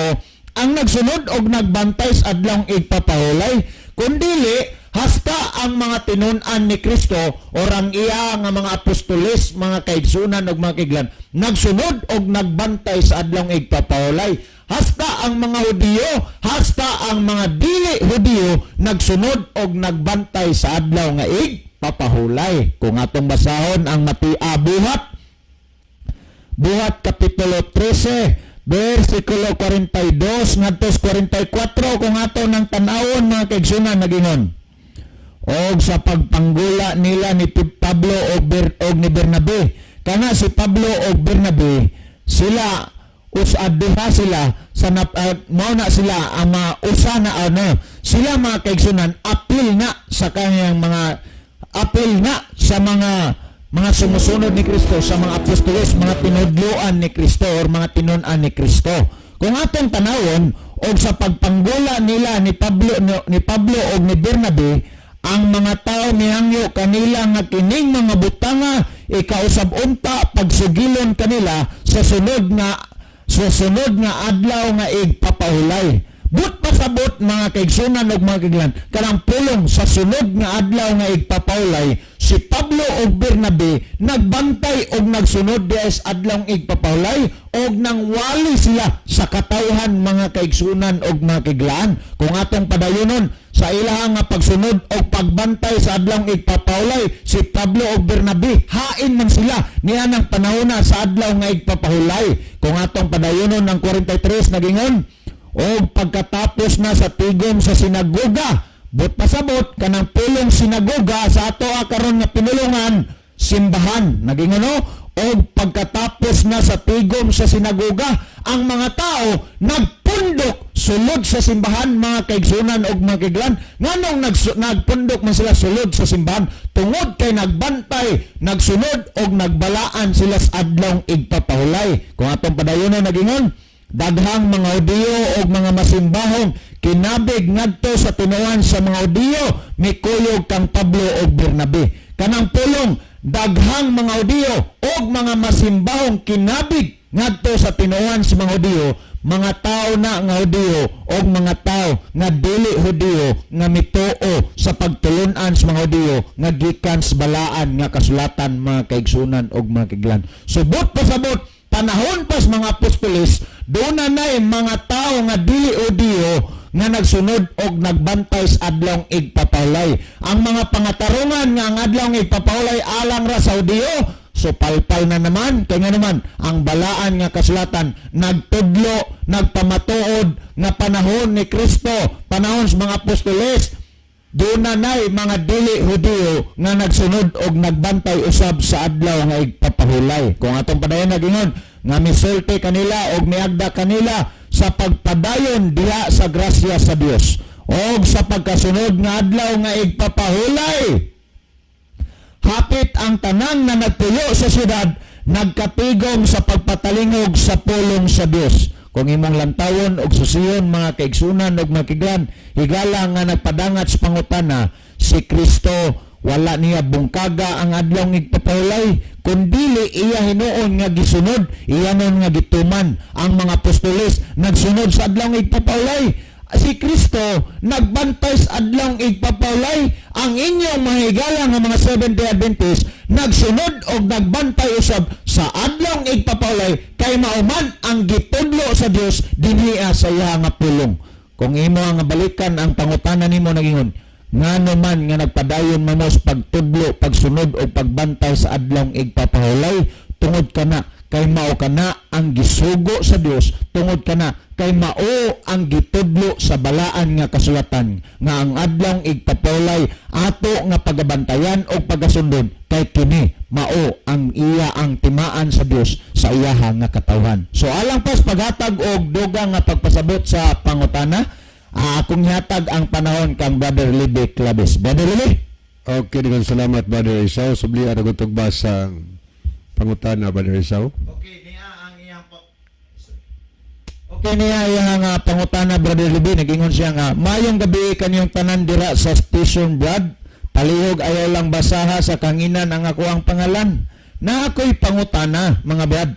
ang nagsunod og nagbantay sa adlawng igpapahulay, kundili hasta ang mga tinun-an ni Kristo or ang iya nga mga apostoles, mga kaigsunan og mga kaiglan, nagsunod og nagbantay sa adlawng igpapahulay. Hasta ang mga Hudiyo, hasta ang mga dili Hudiyo, nagsunod og nagbantay sa adlaw nga igpapahulay. Kung atong basahon ang Matia Buhat Kapitulo 13, versikulo 42 ngadto 44, kung ato ng tan-awon, mga kaigsunan, nagingon, "Og sa pagpanggula nila ni Pablo og ni Bernabe," kana si Pablo og Bernabe sila usa, duha sila sa mao na sila ang mga usa na ano sila, mga kaigsunan, apil na sa kanyang mga apil na sa mga sumusunod ni Kristo, sa mga apostoles, mga tinudloan ni Kristo or mga tinun-an ni Kristo. Kung atong tanawon, "Og sa pagpanggula nila ni Pablo og ni Bernabe, ang mga tao mihangyo kanila nga kining mga butanga ikausab unta pagsugilon kanila sa sunod nga adlaw nga igpapahulay." But pasabot, mga kaigsunan ug mga kaiglan, kanang pulong "sa sunod nga adlaw nga igpapahulay", si Pablo ug Bernabe nagbantay og nagsunod diha sa adlaw igpapahulay og nang wali sila sa katawhan, mga kaigsunan ug mga kaiglaan. Kung atong padayonon sa ilahang nga pagsunod og pagbantay sa adlaw igpapahulay, si Pablo ug Bernabe hain man sila niya ng panahona sa adlaw nga igpapahulay. Kung atong padayonon ng 43, nagingon, "Og pagkatapos na sa tigom sa sinagoga," but pasabot kanang pulong "sinagoga" sa ato karon nga pinulungan, simbahan. Nagingon, no? "Og pagkatapos na sa tigom sa sinagoga, ang mga tao nagpundok sulod sa simbahan," mga kaigsunan og mga kaiglan. Nganong nagpundok man sila sulod sa simbahan? Tungod kay nagbantay, nagsunod og nagbalaan sila sa adlawng igpapahulay. Kung atong padayonon, nagingon, "Daghang mga Hudiyo og mga masimbahong kinabig ngadto sa tinuohan sa mga Hudiyo, mikuyog kang Pablo og Bernabe." Kanang pulong "daghang mga Hudiyo og mga masimbahong kinabig ngadto sa tinuohan sa mga Hudiyo", mga tao na nga Hudiyo og mga tao nga dili Hudiyo nga mituo sa pagtulun-an sa mga Hudiyo nga gikan sa balaan nga kasulatan, mga kaigsunan og mga kaiglan. Subot pasabot, panahon pas mga apostoles, doon na na'y mga tao nga dili Hudiyo nga nagsunod og nagbantay sa adlawng igpapahulay. Ang mga pangatarungan nga ang adlawng igpapahulay alang ra sa Hudiyo, so palpal na naman, kaya nga naman, ang balaan nga kasulatan nagtudlo, nagpamatuod nga panahon ni Kristo, panahon sa mga apostoles, doon na na'y mga dili Hudiyo nga nagsunod og nagbantay usab sa adlaw nga igpapahulay. Kung atong padayon, nagingon nga "misulti kanila og miagda kanila sa pagpadayon diha sa grasya sa Dios." "Og sa pagkasunod nga adlaw nga igpapahulay, hapit ang tanan na nagpuyo sa syudad nagkatigom sa pagpatalingog sa pulong sa Dios." Kung imong lantawon og susiyon, mga kaigsunan og mga kaiglan, higala nga nagpadangat sa pangutana, si Kristo wala niya bungkaga ang adlaw igpapahulay, kundili iya hinuon nga gisunod, iya nun nga gituman. Ang mga apostoles nagsunod sa adlaw igpapahulay. Si Kristo nagbantay sa adlaw igpapahulay. Ang inyong mga higala nga mga Seventh-day Adventist nagsunod og nagbantay usab sa adlaw igpapahulay kay mao man ang gitudlo sa Dios dinhiya sa iya nga pulong. Kung imo ang balikan ang pangutana nimo, nagingon ngano man nga nagpadayon man mo sa pagtudlo, pagsunod o pagbantay sa adlaw igpapahulay, tungod kana kay mao kana ang gisugo sa Dios, tungod kana kay mao ang gitudlo sa balaan nga kasulatan nga ang adlaw igpapahulay ato nga pagabantayan o pagasundon kay kini mao ang iya ang timaan sa Dios sa iyaha nga katawhan. So alang pas paghatag og dugang nga pagpasabot sa pangutana, akong ihatag ang panahon kang Brother Libby Claves. Brother Libby. Okay, daghang salamat, Brother Isao. Subli ara ko tugba sa pangutana, Brother Isao. Okay niya ang iyang Okay niya iyang nga pangutana, Brother Libby. Nagingon siya nga, "Mayong gabi kanyong tanan dira sa station, Brad. Palihog ayaw lang basaha sa kanginan ang ako ang pangalan. Na ako'y pangutana, mga brad.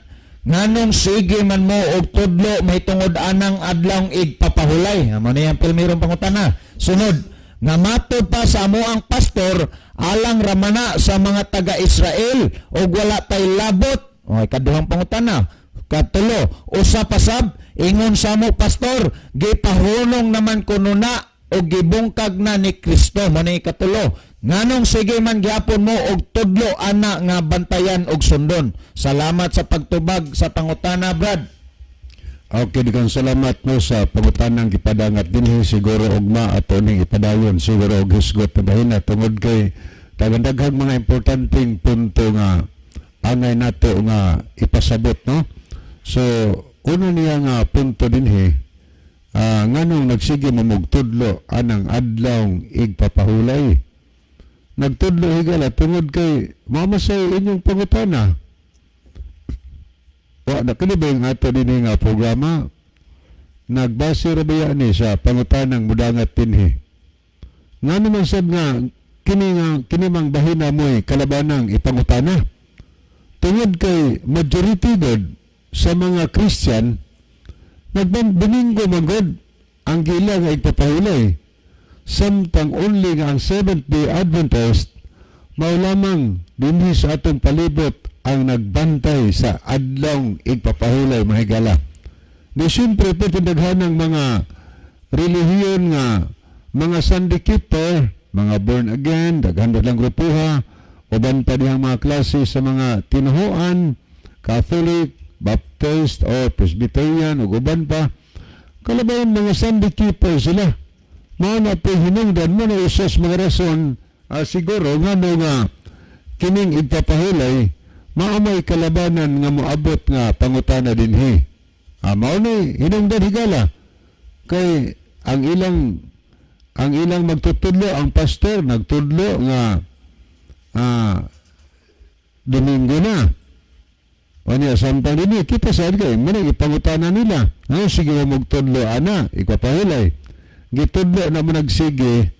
Nganong sige man mo og tudlo mahitungod anang adlaw igpapahulay?" Amo na yang pilmirong pangutana. Sunod, nga matod pa sa amo ang pastor, alang ramana sa mga taga-Israel og wala tay labot. O, ikaduhang pangutana. Katulo, usa pa sab, ingon sa mo pastor, gipahunong naman kuno na o gibungkag na ni Kristo. Mo na ikatulo. Nganong sige man gyapon mo og tudlo ana nga bantayan og sundon? Salamat sa pagtubag sa pangutana, Brad." Okay, daghang salamat no sa pangutanang gipadangat dinhi. Siguro ugma ato ning ipadayon siguro og hisgot na bahina tungod kay daghang mga importanteng punto nga angay nato nga ipasabot, no. So una niya nga punto dinhi, nganong nagsige mo tudlo anang adlaw igpapahulay? Nagtudlo, higala, tungod kay mao say inyong pangutana. Wa na kini ba yung ato dinhi nga programa, nagbase ra ba ni sa pangutanang mudangat dinhi? Ngano man sad nga kini nga kini mang bahina mo'y kalabanang ipangutana? Tungod kay majority god sa mga Christian nagban Domingo man god ang gila nga igpapahulay, samtang only nga ang Seventh Day Adventist mao lamang dinhi sa atong palibot ang nagbantay sa adlaw igpapahulay, mahigala. Di siyempre po daghan ng mga relihiyon nga mga Sunday keeper, mga born again, daghan ba lang grupuha, uban pa dihang mga klase sa mga tinuhuan, Catholic, Baptist, or Presbyterian, ug uban pa. Kalabayan mga Sunday keeper sila. Mao na po hinungdan mo na usas mga rason, siguro nga mo nga kining igpapahulay mao may kalabanan nga moabot nga pangutana dinhi. Mao ni hinungdan, higala, kay ang ilang magtutudlo, ang pastor nagtudlo nga Domingo na. O niya, samtang dinhi kita sa kay mo na ipangutana nila. No, sige mo magtudlo ana igpapahulay. Gitudlo na mo nagsige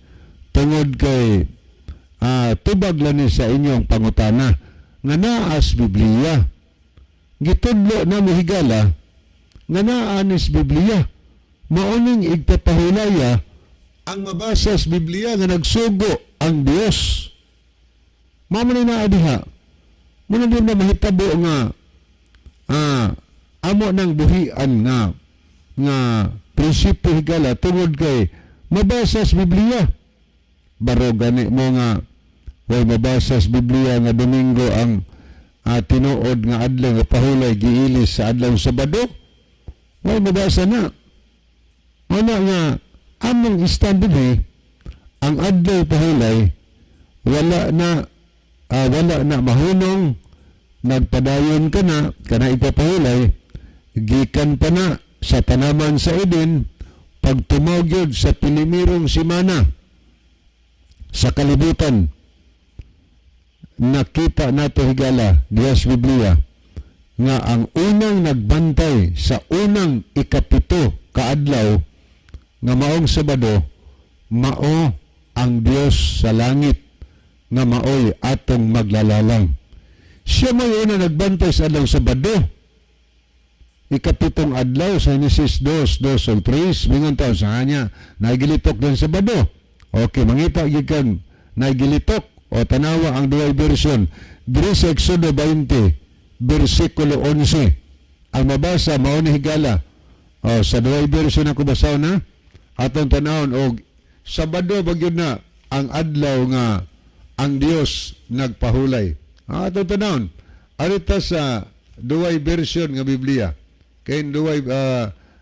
tungod kay tubag lang ni sa inyong pangutana nga naas Biblia. Gitudlo na mo, higala, nga naa nis Biblia. Maoning igpapahulaya ang mabasa sa Biblia nga nagsugo ang Dios. Mao man naa diha. Muna din na mahitabo nga amo nang buhian nga nga prinsipyo, higala, tungod kay mabasa sa Biblia. Baro gani mo nga way mabasa sa Biblia nga Domingo ang tinuod nga adlaw nga pahulay, giilis sa adlaw Sabado. Way mabasa na. Ano nga among stand dinhi, ang adlaw pahulay wala na mahunong, nagpadayon ka na kana ipapahulay gikan pa na sa tanaman sa Eden, pagtumaw gyud sa pilimirong simana sa kalibutan. Nakita nato, higala, diha sa Biblia. Nga ang unang nagbantay sa unang 7 kaadlaw nga maong Sabado, mao ang Dios sa langit nga maoy atong maglalalang. Siya may una nagbantay sa adlaw Sabado. 7 adlaw sa Genesis 2, 2 ug 3, mingon taon sa kanya, nagilitok din Sabado. Okay, mangita gyud kang nagilitok o tanawa ang duay version. Diri sa Exodo 20, versikulo 11. Ang mabasa mao ni, higala. O, sa duay version ako basaw na atong tanawon og Sabado ba gyud na ang adlaw nga ang Dios nagpahulay. Ah, atong tanawon. Arita sa duay version nga Biblia. Kay duay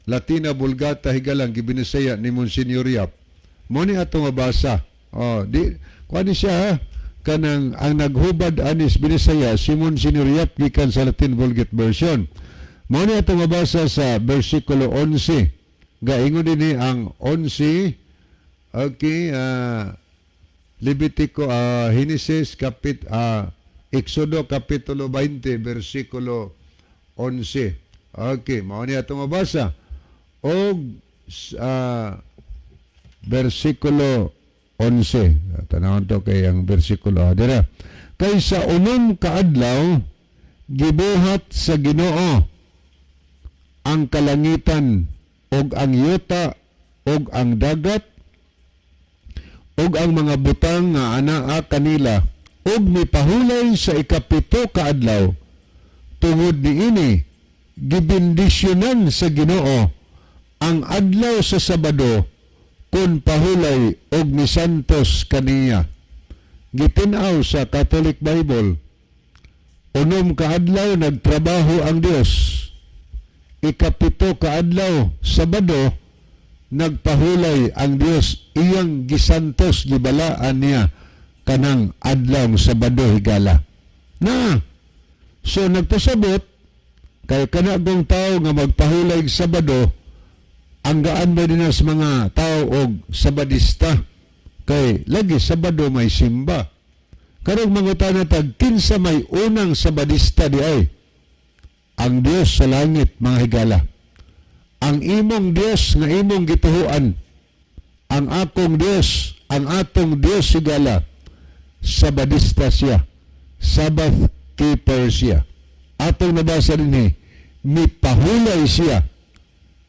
Latina Vulgata, higalang gibinisaya ni Monsignor Yap. Mo ni atong mabasa. Oh, di kuan ni siya ha? Kanang ang naghubad anis Binisaya si Monsignor Yap gikan sa Latin Vulgate version. Mo ni atong mabasa sa versikulo 11. Gaingon dinhi ang 11. Okay, Levitico, Genesis kapit Exodo kapitulo 20 versikulo 11. Okay, mao ni atong mabasa. Og versikulo 11. Tanawon to kay ang versikulo dira. Kay sa 6 ka adlaw gibuhat sa Ginoo ang kalangitan ug ang yuta ug ang dagat ug ang mga butang nga anaa kanila ug mipahulay sa 7 ka adlaw. Tungod niini gibendisyonan sa Ginoo ang adlaw sa Sabado kun pahulay og misantos kaniya. Gitin-aw sa Catholic Bible, 6 ka adlaw nagtrabaho ang Dios, 7 ka adlaw, Sabado, nagpahulay ang Dios, iyang gisantos, gibalaan niya kanang adlaw Sabado, higala na. So nagpasabot kay kanagong tao nga magpahulay og Sabado, ang gaan ba din sa mga tao og Sabadista kay lagi Sabado may simba. Karong mangutana tag kinsa may unang Sabadista di ay? Ang Dios sa langit, mga higala, ang imong Dios nga imong gituhuan, ang akong Dios, ang atong Dios, higala. Sabadista siya, Sabbath keeper siya. Atong nabasa dinhi, mipahulay siya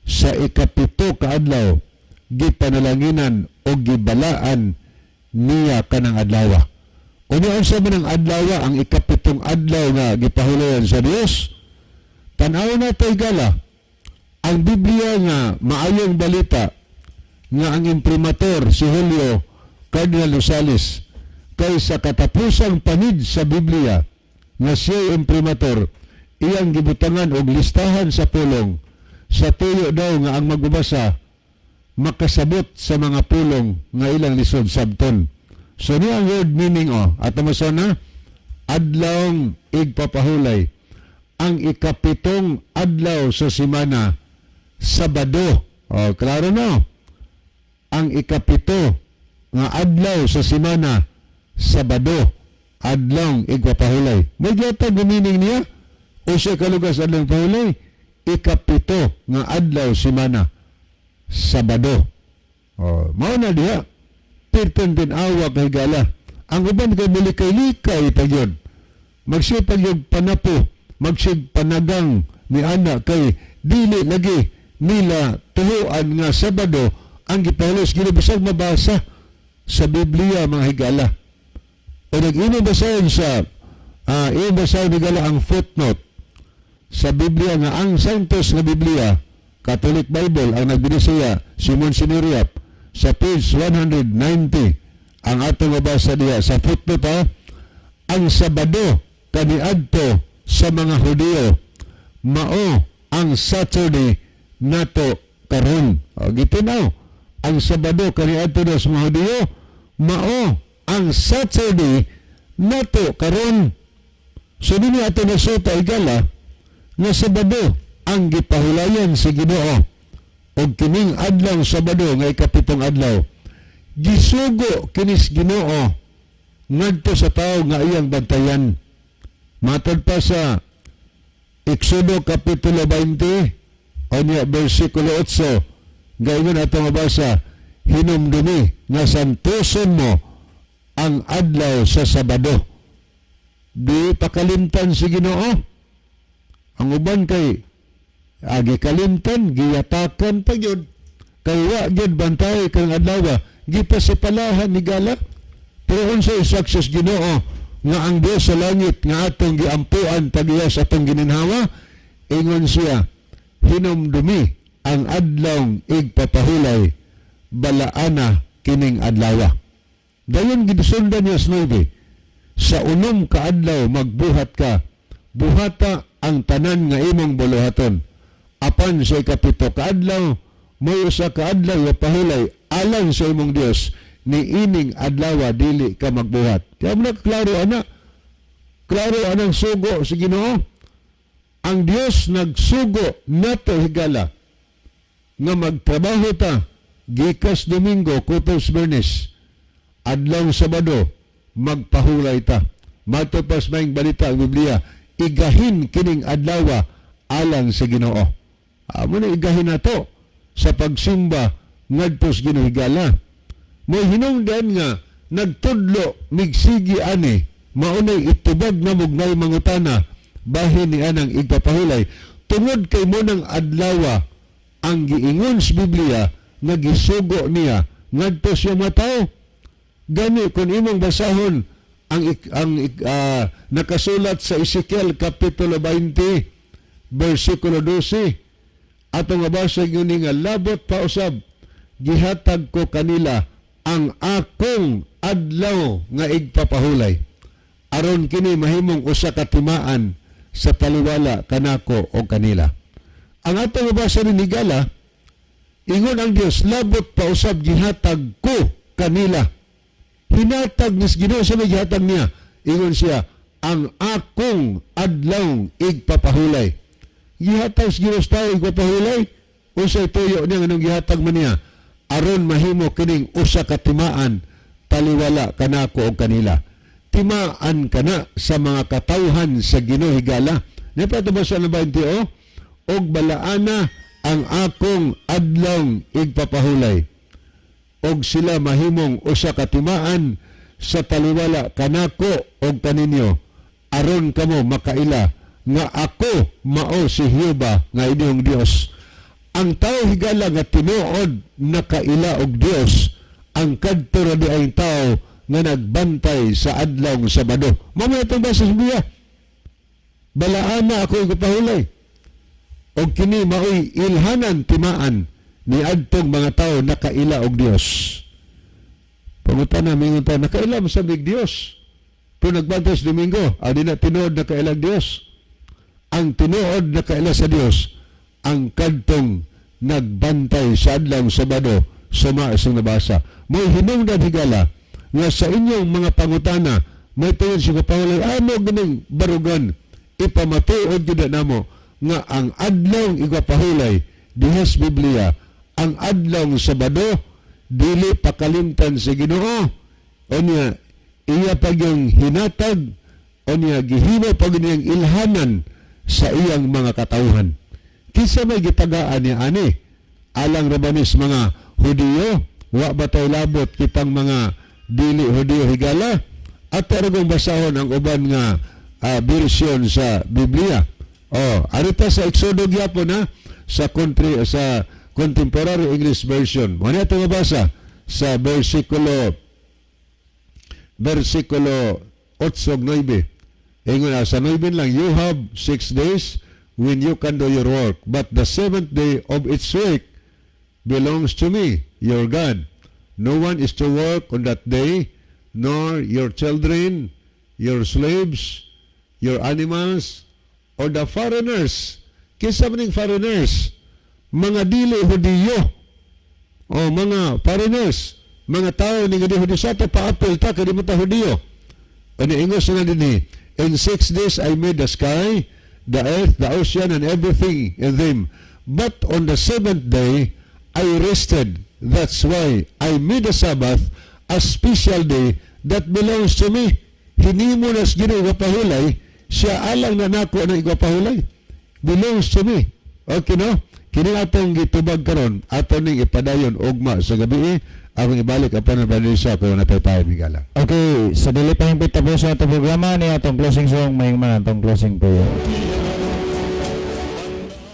sa 7 ka adlaw, gipanalanginan o gibalaan niya kanang adlaw. Unya unsa man ang adlaw, ang 7 adlaw nga gipahulayan sa Dios? Tan-aw na tayo, gala, ang Biblia nga Maayong Balita nga ang imprimatur si Julio Cardinal Rosales, kay sa katapusang panid sa Biblia nga siya imprimatur, iyang gibutangan og listahan sa pulong sa tuyo daw nga ang magbabasa makasabot sa mga pulong nga ilang lisod sabton. So niya ang word meaning o at na adlawng igpapahulay, ang 7 adlaw sa simana, Sabado. O, klaro no? Ang 7 nga adlaw sa simana, Sabado, adlawng igpapahulay. May gihatag ang meaning niya o siya kalugas adlawng pahulay, 7 nga adlaw simana, Sabado. O, mao na diha. Pirten tin-awa kay gala. Ang uban kay mulikay-likay tagyon. Magsipag yung panapo, magsig panagang ni ana kay dili lagi nila tuhuan nga Sabado ang gipahulay sa Ginoo bisag mabasa sa Biblia, mga higala. O nag-ino basahin sa ino basahin, higala, ang footnote sa Biblia nga ang Santos nga Biblia, Catholic Bible, ang nagbinisaya si Monsignor Yap, sa page 190 ang atong mabasa diya sa footnote ha, ang Sabado kaniadto sa mga Hudiyo mao ang Saturday nato karon. O, gitinaw, ang Sabado kaniadto daw sa mga Hudiyo mao ang Saturday nato karon. So dinhi ato nasuta, igala, nga Sabado ang gipahulayan sa Ginoo og kining adlaw Sabado nga 7 adlaw gisugo kinis Ginoo ngadto sa tawo nga iyang bantayan. Matod pa sa Exodo Kapitulo 20, unya versikulo 8, gayon ato mabasa, "Hinumdumi nga santuson mo ang adlaw sa Sabado." Di pakalimtan si Ginoo. Ang uban kay agi kalimtan, giyatakan pa gyud. Kay wa gyud bantay kang adlaw, gipasipalahan ni gala. Pero unsa instructions Ginoo nga ang Dios sa langit nga atong giampuan pagiya sa atong gininhawa? Ingon siya, "Hinumdumi ang adlaw igpapahulay, balaana kining adlawa." Dayon gisundan niya sa 9, "Sa 6 ka adlaw magbuhat ka, buhata ang tanan nga imong buluhaton. Apan sa 7 ka adlaw, may usa ka adlaw nga pahulay alang sa imong Dios, ni ining adlaw dili ka magbuhat." Kaya mo na klaro ana. Klaro anang sugo sa Ginoo. Ang Dios nagsugo nato, higala, nga magtrabaho ta gikas Domingo kutob Biyernes, adlaw Sabado magpahulay ta. Mato pas maayong balita ang Biblia, igahin kining adlaw alang sa Ginoo. Amo na igahin nato sa pagsimba ngadto sa Ginoo, higala. Mo hinungdan nga nagtudlo migsigi ani, maunay itubag na mugnay mangutana bahin ni anang igpapahulay tungod kay mo ng adlawa ang giingon sa Biblia nga gisugo niya ngadto siya mga tao. Gani kung imong basahon ang nakasulat sa Ezekiel Kapitulo 20 versikulo 12, atong mabasa yun nga, "Labot pa usab gihatag ko kanila ang akong adlaw nga igpapahulay aron kini mahimong usa ka timaan sa taliwala kanako o kanila." Ang atong mabasa ni higala, ingon ang Dios, "Labot pa usab gihatag ko kanila." Hinatag ni Ginoo sa may gihatag niya. Ingon siya, "Ang akong adlaw igpapahulay." Gihatag sa Ginoo sa tao igpapahulay. Unsay tuyo niya nganong gihatag man niya? Aron mahimo kining usa ka timaan taliwala kanako og kanila. Timaan kana sa mga katawhan sa Ginoo, higala. Nipa ba sa 20 o? "Og balaana ang akong adlaw igpapahulay og sila mahimong usa ka timaan sa taliwala kanako og kaninyo aron kamo makaila nga ako mao si Jehova nga inyong Dios." Ang tao, higala, nga tinuod nakaila og Dios, ang kadto ra di ay tao nga nagbantay sa adlaw Sabado. Mao man itong basa sa Biblia. "Balaana ako igpahulay." Og kini maoy ilhanan timaan ni adtong mga tao nakaila og Dios. Pangutana, mingon ta, nakaila mo sa big Dios. Pero nagbantay sa Domingo, di na tinuod nakaila og Dios. Ang tinuod nakaila sa Dios, ang kadtong nagbantay sa adlaw Sabado suma sa nabasa. May hinungdan, higala, nga sa inyong mga pangutana, may tungod sa kapahulay, amo ganing barugan, ipamatuod gyud namo nga ang adlaw igpapahulay dihas Biblia, ang adlaw Sabado, dili pakalimtan sa Ginoo. Unya iya pagyong hinatag, unya gihimo pag niyang ilhanan sa iyang mga katawhan. Kinsa may gitagaan niya ani? Alang ra ba ni sa mga Hudiyo? Wa ba tay labot kitang mga dili Hudiyo, higala? At taragong basahon ang uban nga version sa Biblia. Oh, arita sa Exodo gyapon ha, sa country sa Contemporary English Version. Mo na ito mabasa sa versikulo 8 ug 9. Ingon na sa 9 lang, "You have 6 days when you can do your work, but the seventh day of each week belongs to me, your God. No one is to work on that day, nor your children, your slaves, your animals, or the foreigners." Kinsa man ning foreigners? Mga dili Hudiyo. O mga foreigners. Mga tao ni nga di Hudiyo sa ato, paapil ta, kadi mo ta Hudiyo. Ano ingos na din, "In 6 days I made the sky, the earth, the ocean, and everything in them. But on the seventh day, I rested. That's why I made the Sabbath a special day that belongs to me." Hinimo na sa Ginoo igpapahulay, siya alang na nako ng igpapahulay. Belongs to me. Okay, no? Kini atong gitubag karon, ato ning ipadayon ugma sa gabi. Akong ibalik apan ang Brother kung natay tayo migala. Okay, sa dili pa yung tapos sa atong programa ni atong closing song, may man atong closing prayer.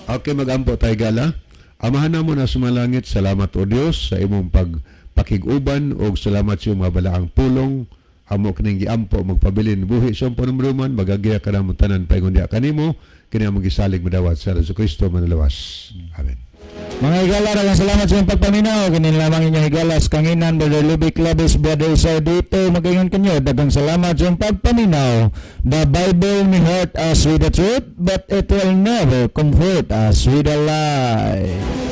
Okay, magampo tayo, gala. Amahan namo na sumalangit, salamat o Dios sa imong pagpakig-uban ug salamat sa imong mga balaang pulong. Amo kining giampo magpabilin buhi sa imong panumduman, magagiya ka namo tanan paingon diha kanimo, kini among gisalig madawat sa Jesu Kristo manalawas. Amen. Mga higala, daghang salamat sa inyong pagpaminaw. Kini lamang inyong higala sa kanginan, Brother Lubic Labis, Brother Isao dito. Magaingon kanyo, daghang salamat sa inyong pagpaminaw. The Bible may hurt us with the truth, but it will never comfort us with a lie.